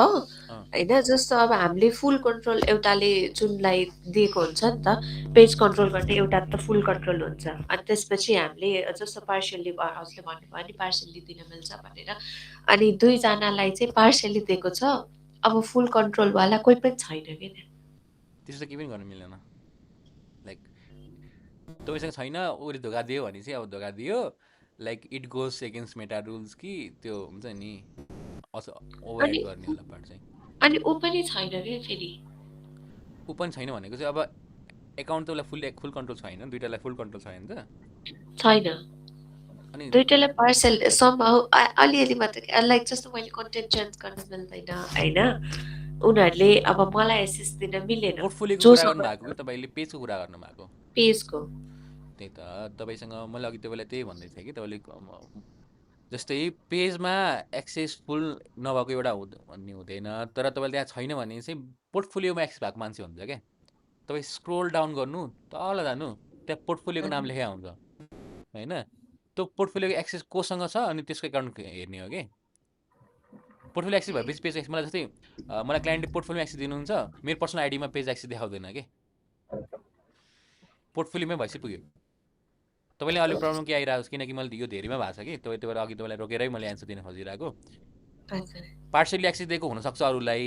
होइन। जस्तो अब हामीले फुल कन्ट्रोल एउटाले जुनलाई दिएको हुन्छ नि त, पेज कन्ट्रोल गर्ने एउटा त फुल कन्ट्रोल हुन्छ, अनि त्यसपछि हामीले जस्तो पार्सियल्ली उसले भन्नुभयो नि पार्सियल्ली दिन मिल्छ भनेर, अनि दुईजनालाई चाहिँ पार्सियल्ली दिएको छ। अब फुल कन्ट्रोलवाला कोही पनि छैन कि। त्यस्तो केही पनि गर्न मिल्दैन। लाइक तपाईँसँग छैन, उसले धोका दियो भने चाहिँ अब धोका दियो, like it goes against Meta rules कि त्यो हुन्छ नि ओभर एड अनि गर्नेवाला पार्ट चाहिँ। अनि ऊ पनि छैन क्या फेरि। ऊ पनि छैन भनेको चाहिँ अब एकाउन्ट त उसलाई फुल कन्ट्रोल छ होइन, दुइटालाई फुल कन्ट्रोल छ होइन त। छैन, अनि दुइटालाई पार्सल समहाउ अलिअलि मात्र, लाइक जस्तो मैले कन्टेन्ट चेन्ज गर्न मिल्दैन होइन, उनीहरूले अब मलाई एसेस दिन मिलेन पोर्टफोलियोको कुरा जोसँग गर्नुभएको कि तपाईँले पेजको कुरा गर्नुभएको। पेजको। त्यही त तपाईँसँग मैले अघि तपाईँलाई त्यही भन्दै थिएँ कि तपाईँले जस्तै पेजमा एक्सेसफुल नभएको एउटा भन्ने हुँदैन, तर तपाईँले त्यहाँ छैन भने चाहिँ पोर्टफोलियोमा एक्सेस भएको मान्छे हुन्छ क्या। तपाईँ स्क्रोल डाउन गर्नु, तल जानु, त्यहाँ पोर्टफोलियोको नाम लेखेको हुन्छ होइन। त्यो पोर्टफोलियोको एक्सेस कोसँग छ अनि त्यसको एकाउन्ट हेर्ने हो कि। पोर्टफोलियो एक्सेस भएपछि पेज एक्सेस मलाई जस्तै मलाई क्लाइन्टले पोर्टफोलियो एक्सेस दिनुहुन्छ मेरो पर्सनल आइडीमा पेज एक्सेस देखाउँदैन कि पोर्टफोलियोमै भएपछि पुग्यो तपाईँले अलिक प्रब्लम के आइरहेको छ किनकि मैले यो धेरैमा भएको छ कि त्यही भएर अघि तपाईँलाई रोकेरै मैले एन्सर दिन खोजिरहेको पार्सली एक्सेस दिएको हुनसक्छ अरूलाई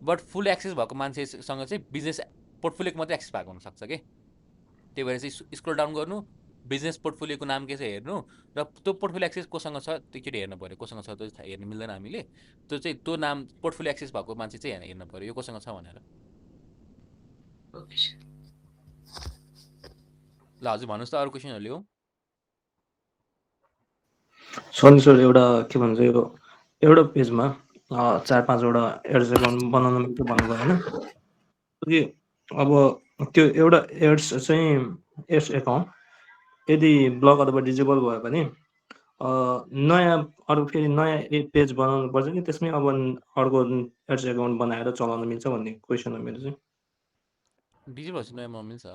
बट फुल एक्सेस भएको मान्छेसँग चाहिँ बिजनेस पोर्टफोलियोको मात्रै एक्सेस भएको हुनसक्छ कि त्यही भएर चाहिँ स्क्रोल डाउन गर्नु बिजनेस पोर्टफोलियोको नाम के छ हेर्नु र त्यो पोर्टफोलियो एक्सेस कोसँग छ त्योचोटि हेर्नु पऱ्यो कोसँग छ त्यो हेर्नु मिल्दैन हामीले त्यो चाहिँ त्यो नाम पोर्टफोलियो एक्सेस भएको मान्छे चाहिँ हेर्नु पऱ्यो यो कोसँग छ भनेर ल हजुर भन्नुहोस् त अरू क्वेसनहरू ल्याउँ सरी सर एउटा के भन्छ यो एउटा पेजमा 4-5वटा एड्स एकाउन्ट बनाउन मिल्छ भन्नुभयो होइन कि अब त्यो एउटा एड्स चाहिँ एड्स एकाउन्ट यदि ब्लक अथवा डिजेबल भयो भने नयाँ अरू फेरि नयाँ पेज बनाउनु पर्छ कि त्यसमै अब अर्को एड्स एकाउन्ट बनाएर चलाउन मिल्छ भन्ने क्वेसन हो मेरो चाहिँ डिजिटल भएपछि नयाँ मिल्छ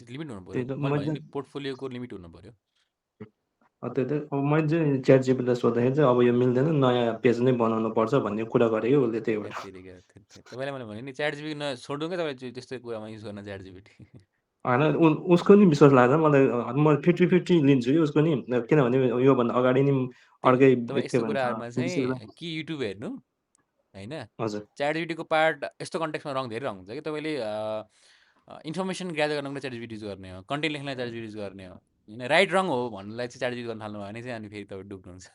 लिमिट हुनु त्यही त पऱ्यो मैले भने नि पोर्टफोलियोको लिमिट हुनु पऱ्यो त्यही त अब मैले चाहिँ च्याट जिपीटीलाई सोद्धाखेरि चाहिँ अब यो मिल्दैन नयाँ पेज नै बनाउनु पर्छ भन्ने कुरा गरेको उसले त्यही भएर तपाईँलाई मैले भने नि च्याट जिपीटी छोड्नु क्या तपाईँ त्यस्तो कुरामा युज गर्न च्याट जिपीटी होइन उसको नि विश्वास लाग्दैन मलाई म 50-50 लिन्छु कि उसको नि किनभने योभन्दा अगाडि नि अर्कै तपाईँ के यस्तो भन्छ कुराहरूमा चाहिँ कि युट्युब हेर्नु होइन हजुर च्याट जिपीटीको पार्ट यस्तो कन्टेक्समा धेरै रङ हुन्छ कि तपाईँले इन्फर्मेसन ग्यादर गर्नको च्याट जिपीटी युज गर्ने हो कन्टेन्ट लेख्नलाई च्याट जिपीटी युज गर्ने हो होइन राइट रङ हो भन्नुलाई चाहिँ च्याट जिपीटी गर्न थाल्नु भयो भने चाहिँ अनि फेरि तपाईँ डुब्नुहुन्छ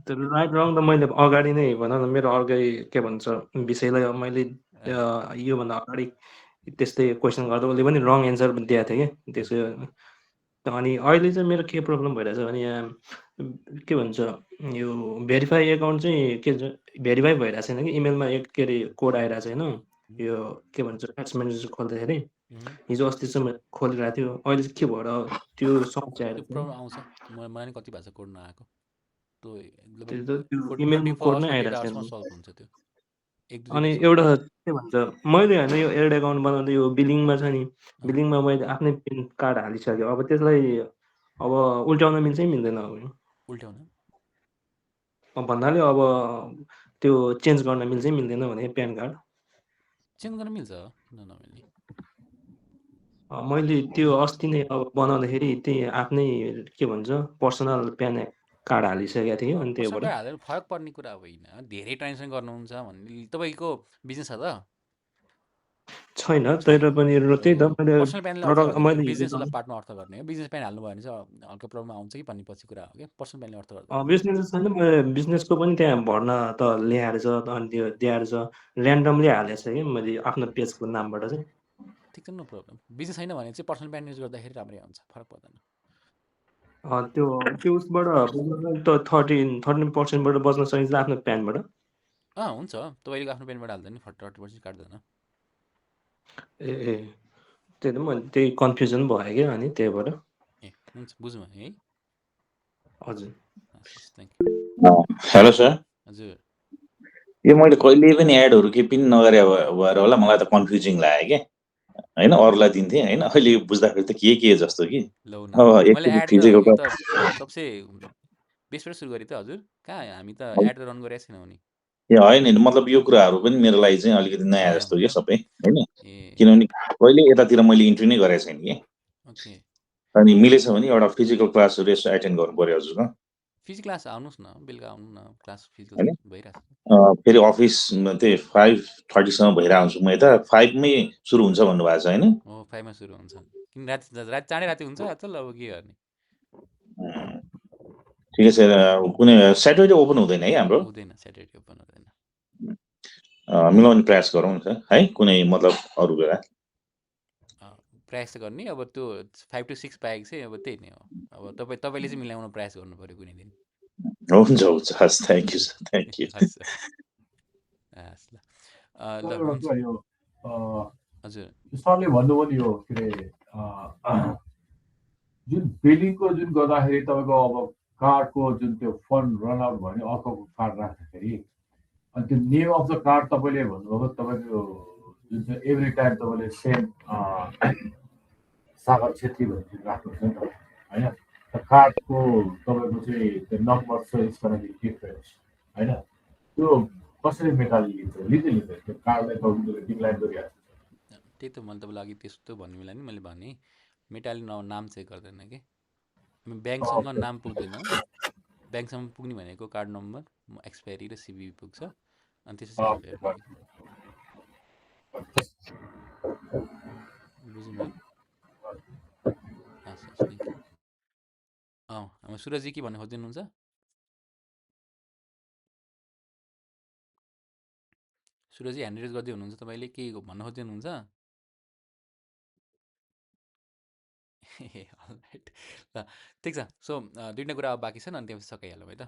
त्यो राइट रङ त मैले अगाडि नै भनौँ न मेरो अर्कै के भन्छ विषयलाई मैले योभन्दा अगाडि त्यस्तै क्वेसन गर्दा उसले पनि रङ एन्सर दिएको थियो कि त्यसो अनि अहिले चाहिँ मेरो के प्रब्लम भइरहेछ भने यहाँ के भन्छ यो भेरिफाई एकाउन्ट चाहिँ के भेरिफाई भइरहेको छैन कि इमेलमा एक के अरे कोड आइरहेको छैन यो के भन्छ एड्स म्यानेजर खोल्दाखेरि हिजो अस्ति चाहिँ खोलिरहेको थियो अहिले चाहिँ के भएर त्यो समस्या आइरहेको छ प्रब्लम आउँछ मलाई नि कति भएको छ कोड नआएको त्यो इमेलमा कोड नै आइरहेको छैन सल्भ हुन्छ त्यो अनि एउटा के भन्छ मैले होइन यो एड एकाउन्ट बनाउँदा यो बिलिङमा छ नि बिलिङमा मैले आफ्नै पेन कार्ड हालिसकेँ अब त्यसलाई अब उल्टाउन मिल्छ कि मिल्दैन अब उल्टाउन भन्नाले अब त्यो चेन्ज गर्न मिल्छ कि मिल्दैन भने प्यान कार्ड चेन्ज गर्न मिल्छ किन नमिल्ने मैले त्यो अस्ति नै अब बनाउँदाखेरि त्यही आफ्नै के भन्छ पर्सनल प्यान कार्ड हालिसकेको थिएँ अनि त्यही भएर हालेर फरक पर्ने कुरा होइन धेरै ट्रान्जेक्सन गर्नुहुन्छ भन्ने तपाईँको बिजनेस छ त छैन तर पनि त्यही त पर्सनल प्यानले बिजनेसलाई पार्टमा अर्थ गर्ने हो बिजनेस प्यान हाल्नु भयो भने चाहिँ हल्का प्रब्लम आउँछ कि भन्ने पछि कुरा हो क्या पर्सनल प्यानले अर्थ गर्छ बिजनेस छैन मैले बिजनेसको पनि त्यहाँ भर्ना त ल्याएर छ अनि त्यो दिएर छ ऱ्यान्डमली हालेको छ कि मैले आफ्नो पेजको नामबाट चाहिँ ठिक छ नो प्रब्लम बिजनेस छैन भने चाहिँ पर्सनल प्यान युज गर्दाखेरि राम्रै हुन्छ फरक पर्दैन त्यो उसबाट त 13% बच्न सकिन्छ आफ्नो प्यानबाट हुन्छ तपाईँको आफ्नो प्यानबाट हाल्दा नि 30% काट्दैन ए त्यही त म त्यही कन्फ्युजन भयो क्या अनि त्यही भएर ए हुन्छ बुझ्नु है हजुर हेलो सर हजुर यो मैले कहिले पनि एडहरू केही पनि नगरे भएर होला मलाई त कन्फ्युजिङ लाग्यो क्या होइन अरूलाई दिन्थेँ होइन अहिले बुझ्दाखेरि त के जस्तो कि सबसे बेसबाट सुरु गरेँ त हजुर कहाँ हामी त एड रन गरेका छैनौँ नि ए होइन मतलब यो कुराहरू पनि मेरो लागि चाहिँ अलिकति नयाँ जस्तो कि सबै होइन किनभने कहिले यतातिर मैले इन्ट्री नै गरेको छैन कि अनि मिलेछ भने एउटा फिजिकल क्लासहरू यसो एटेन्ड गर्नु पर्यो हजुर फिजिकल क्लास आउनुहोस् न बेलुका आउनु न क्लास फिजिकल भइरहेको फेरि अफिस त्यही 5:30सम्म भइरहेको हुन्छु म यता 5मै सुरु हुन्छ भन्नुभएको छ होइन 5मा सुरु हुन्छ किन राति चाँडै राति हुन्छ आजकल अब के गर्ने ठिकै छ कुनै स्याटरडे ओपन हुँदैन है हाम्रो हुँदैन स्याटरडे ओपन हुँदैन मिलाउने प्रयास गरौँ न है कुनै मतलब अरू बेला प्रयास गर्ने अब त्यो 5 to 6 पाएको चाहिँ अब त्यही नै हो अब तपाईँले चाहिँ मिलाउन प्रयास गर्नु पर्यो कुनै दिन हुन्छ हस् thank you sir thank you हजुर सरले भन्नुभयो नि यो के अरे जुन बिलिङको जुन गर्दाखेरि तपाईँको अब कार्डको जुन त्यो फन्ड रन आउट भयो भने अर्कोको कार्ड राख्दाखेरि अनि त्यो नेम अफ द कार्ड तपाईँले भन्नुभयो तपाईँको जुन चाहिँ एभ्री टाइम तपाईँले सेम सागर छेत्री भनेर राख्नुहुन्छ नि त होइन कार्डको तपाईँको चाहिँ त्यो नम्बर छ यसबाट डिफरेन्स होइन त्यो कसरी मेटाले लिन्छ लिँदैन त्यो कार्डलाई त उनीहरूले डिक्लाइन गरिहाल्छ त्यही त मैले तपाईँलाई अघि त्यस्तो भन्नु मिला नि मैले भने मेटाले नाम चेक गर्दैन कि ब्याङ्कसम्म नाम पुग्दैन ब्याङ्कसम्म पुग्ने भनेको कार्ड नम्बर एक्सपायरी र सिबिबी पुग्छ अनि त्यसपछि हामीले हेर्ने बुझ्नु भयो हस् हस् थ्याङ्क यू हाम्रो सुरजी के भन्नु खोज्दै हुनुहुन्छ सुरजी ह्यान्ड रेज गर्दै हुनुहुन्छ तपाईँले के भन्न खोज्दै हुनुहुन्छ अलराइट ल ठिक छ सो दुईवटा कुरा अब बाँकी छन् अनि त्यसपछि सकाइहालौँ है त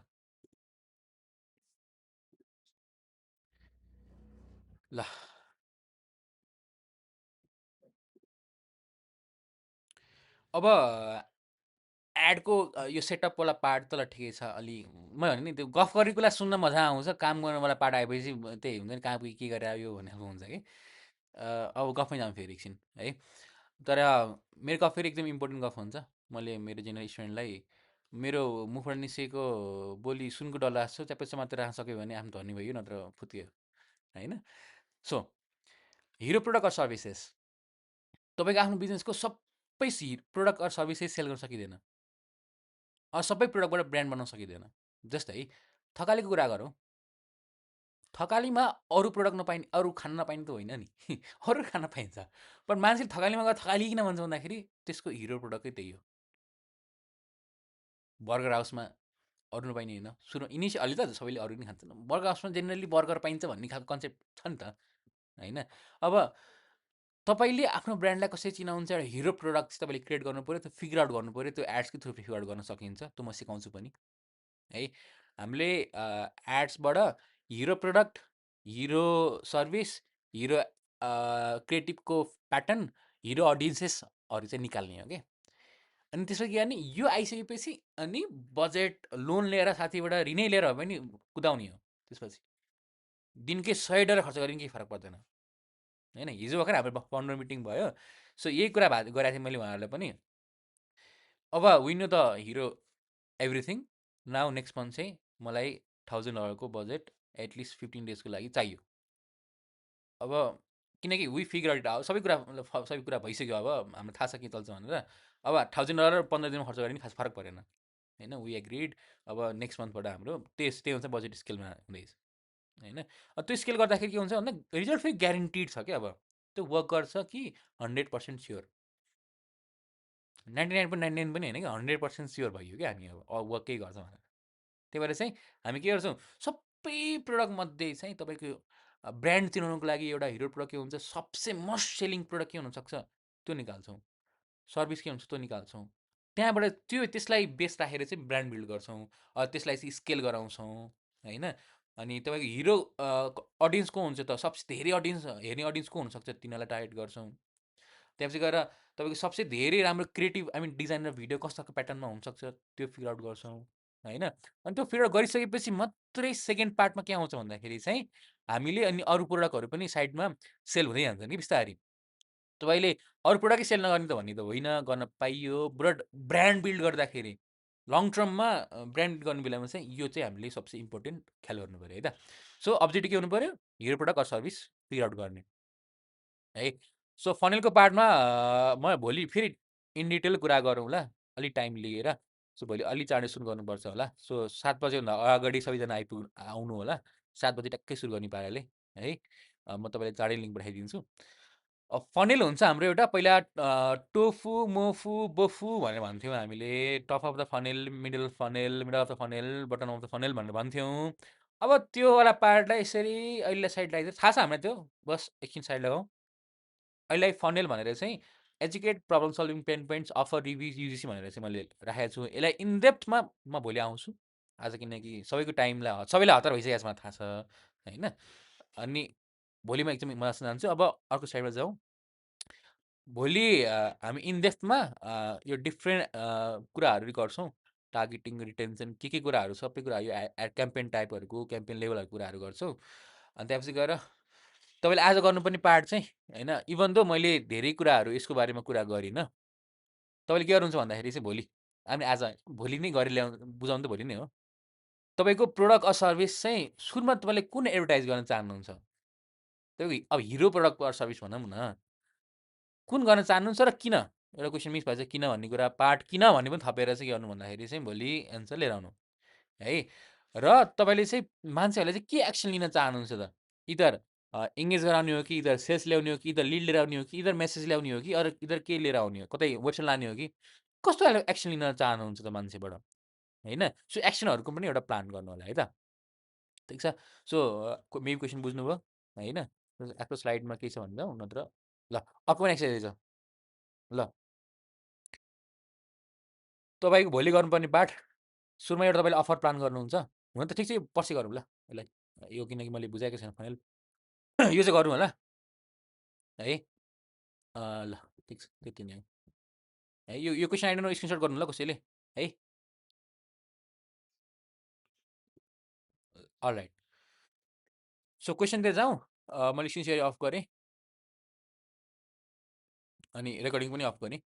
ल अब एडको यो सेटअपवाला पार्ट त ल ठिकै छ अलि मैले भने नि त्यो गफ गरेको बेला सुन्न मजा आउँछ काम गर्नेवाला पार्ट आएपछि त्यही हुन्छ नि कहाँ पुग्यो के गरेर आयो भन्ने खालको हुन्छ कि अब गफमै जाउँ फेरि एकछिन है तर मेरो गफ फेरि एकदम इम्पोर्टेन्ट गफ हुन्छ मैले मेरो जेनरल स्टुडेन्टलाई मेरो मुखबाट निस्केको बोली सुनको डल्ला जस्तो च्याप्पै मात्र राख्न सक्यो भने आफ्नो धनी भयो नत्र फुत्यो होइन so hero product or services तपाईँको आफ्नो बिजनेसको सबै प्रोडक्ट अर सर्भिसेस सेल गर्न सकिँदैन सबै प्रोडक्टबाट ब्रान्ड बनाउन सकिँदैन जस्तै थकालीको कुरा गरौँ थकालीमा अरू प्रोडक्ट नपाइने अरू खान नपाइने त होइन नि अरू खान पाइन्छ पर मान्छेले थकालीमा गएर थकाली किन भन्छ भन्दाखेरि त्यसको हिरो प्रोडक्टै त्यही हो बर्गर हाउसमा अरू नपाइने होइन सुरु अलि त सबैले अरू पनि खान्छन् बर्गर हाउसमा जेनरली बर्गर पाइन्छ भन्ने खालको कन्सेप्ट छ नि त होइन अब तपाईँले आफ्नो ब्रान्डलाई कसरी चिनाउनुहुन्छ एउटा हिरो प्रोडक्ट चाहिँ तपाईँले क्रिएट गर्नु पऱ्यो त्यो फिगर आउट गर्नु पऱ्यो त्यो एड्सकै थ्रु फिगर आउट गर्न सकिन्छ त्यो म सिकाउँछु पनि है हामीले एड्सबाट hero product hero service hero क्रिएटिभको प्याटर्न हिरो अडियन्सेसहरू चाहिँ निकाल्ने हो कि अनि त्यसपछि के गर्ने यो आइसकेपछि अनि बजेट लोन लिएर साथीबाट ऋणै लिएर भए पनि कुदाउने हो त्यसपछि दिनकै $100 खर्च गर्ने केही फरक पर्दैन होइन हिजो भर्खर हाम्रो फाउन्डर मिटिङ भयो सो यही कुरा गरेको थिएँ मैले उहाँहरूलाई पनि अब win the hero everything now next month चाहिँ मलाई $1000 को बजेट एटलिस्ट 15 डेजको लागि चाहियो अब किनकि वी फिगर इट आउट सबै कुरा भइसक्यो अब हाम्रो थाहा छ के चल्छ भनेर अब $1000 15 दिनमा खर्च गरे पनि खास फरक परेन होइन वी एग्रिड अब नेक्स्ट मन्थबाट हाम्रो त्यही हुन्छ बजेट स्केलमा हुँदैछ होइन त्यो स्केल गर्दाखेरि के हुन्छ भन्दा रिजल्ट फेरि ग्यारेन्टिड छ क्या अब त्यो वर्क गर्छ कि 100% स्योर 99.99 पनि होइन कि 100% स्योर भयो क्या हामी अब वर्कै गर्छौँ भनेर त्यही भएर चाहिँ हामी के गर्छौँ सबै प्रोडक्ट मध्ये चाहिँ तपाईँको ब्रान्ड चिनाउनुको लागि एउटा हिरो प्रोडक्ट के हुन्छ सबसे मस्ट सेलिङ प्रोडक्ट के हुनसक्छ त्यो निकाल्छौँ सर्भिस के हुन्छ त्यो निकाल्छौँ त्यहाँबाट त्यसलाई बेस राखेर चाहिँ ब्रान्ड बिल्ड गर्छौँ त्यसलाई चाहिँ स्केल गराउँछौँ होइन अनि तपाईँको हिरो अडियन्स को हुन्छ त सबसे धेरै अडियन्स हेर्ने अडियन्स को हुनसक्छ तिनीहरूलाई टार्गेट गर्छौँ त्यसपछि गएर तपाईँको सबसे धेरै राम्रो क्रिएटिभ डिजाइन र भिडियो कस्तो प्याटर्नमा हुनसक्छ त्यो फिगर आउट गर्छौँ होइन अनि त्यो फिगर आउट गरिसकेपछि मात्रै सेकेन्ड पार्टमा के आउँछ भन्दाखेरि चाहिँ हामीले अनि अरू प्रोडक्टहरू पनि साइडमा सेल हुँदै जान्छन् कि बिस्तारै तपाईँले अरू प्रोडक्टै सेल नगर्ने त भन्ने त होइन गर्न पाइयो ब्रान्ड बिल्ड गर्दाखेरि लङ टर्ममा ब्रान्ड गर्ने बेलामा चाहिँ यो चाहिँ हामीले सबसे इम्पोर्टेन्ट ख्याल गर्नु पऱ्यो है त सो अब्जेक्टिभ के हुनु पऱ्यो hero product or service figure out गर्ने है सो फनेलको पार्टमा म भोलि फेरि इन डिटेल कुरा गरौँला अलिक टाइम लिएर सो भोलि अलि चाँडै सुरु गर्नुपर्छ होला सो 7 बजेभन्दा अगाडि सबैजना आउनु होला 7 बजे ट्याक्कै सुरु गर्ने पाराले है म तपाईँलाई चाँडै लिङ्क पठाइदिन्छु फनेल हुन्छ हाम्रो एउटा पहिला टोफु मोफु बोफु भनेर भन्थ्यौँ हामीले top of the funnel middle of the funnel bottom of the funnel भनेर भन्थ्यौँ अब त्योवाला पार्टलाई यसरी अहिले साइड लगाइदियो थाहा छ हामीलाई त्यो बस एकछिन साइड लगाउँ अहिले फनेल भनेर चाहिँ educate problem solving pain points offer review UGC भनेर चाहिँ मैले राखेको छु यसलाई इनडेप्थमा म भोलि आउँछु आज किनकि सबैको सबैलाई हतार भइसकेको छ मलाई थाहा छ होइन अनि भोलि म एकदमै मजासँग जान्छु अब अर्को साइडमा जाउँ भोलि हामी इनडेप्थमा यो डिफ्रेन्ट कुराहरू गर्छौँ टार्गेटिङ रिटेन्सन के कुराहरू सबै कुरा यो क्याम्पेन टाइपहरूको क्याम्पेन लेभलहरूको कुराहरू गर्छौँ अनि त्यसपछि गएर तपाईँले आज गर्नुपर्ने पार्ट चाहिँ होइन इभन दो मैले धेरै कुराहरू यसको बारेमा कुरा गरिनँ तपाईँले के गर्नुहुन्छ भन्दाखेरि चाहिँ भोलि हामी आज भोलि नै गरेर बुझाउनु त भोलि नै हो तपाईँको प्रोडक्ट अर सर्भिस चाहिँ सुरुमा तपाईँले कुन एडभर्टाइज गर्न चाहनुहुन्छ? तपाईँको अब हिरो प्रोडक्ट अर सर्भिस भनौँ न, कुन गर्न चाहनुहुन्छ र किन? एउटा क्वेसन मिस भएछ, किन भन्ने कुरा पार्ट किन भन्ने पनि थपेर चाहिँ गर्नु भन्दाखेरि चाहिँ भोलि एन्सर लिएर आउनु है। र तपाईँले चाहिँ मान्छेहरूलाई चाहिँ के एक्सन लिन चाहनुहुन्छ त? इदर इङ्गेज गराउने हो कि, इदर सेल्स ल्याउने हो कि, इदर लिड लिएर आउने हो कि, इदर मेसेज ल्याउने हो कि, अरू इदर के लिएर आउने हो, कतै वेबसाइट लाने हो कि, कस्तो खाले एक्सन लिन चाहनुहुन्छ त मान्छेबाट होइन? सो एक्सनहरूको पनि एउटा प्लान गर्नु होला है त। ठिक छ। सो मेबी क्वेसन बुझ्नुभयो होइन? आफ्नो स्लाइडमा के छ भन्दा नत्र ल अर्को पनि एक्सर्साइज छ। ल तपाईँको भोलि गर्नुपर्ने पाठ सुरुमा एउटा तपाईँले अफर प्लान गर्नुहुन्छ। हुन त ठिक छ, पर्सि गरौँ ल यसलाई। यो किनकि मैले बुझाएको छैन फाइनल। यो चाहिँ गरौँ होला है। ल ठिक छ, त्यति नै हो है। यो क्वेसन आइडन स्क्रिनसट गर्नु ल कसैले है। अलराइट। सो क्वेसनतिर जाउँ। मैले स्क्रिन सेयर अफ गरेँ अनि रेकर्डिङ पनि अफ गरेँ।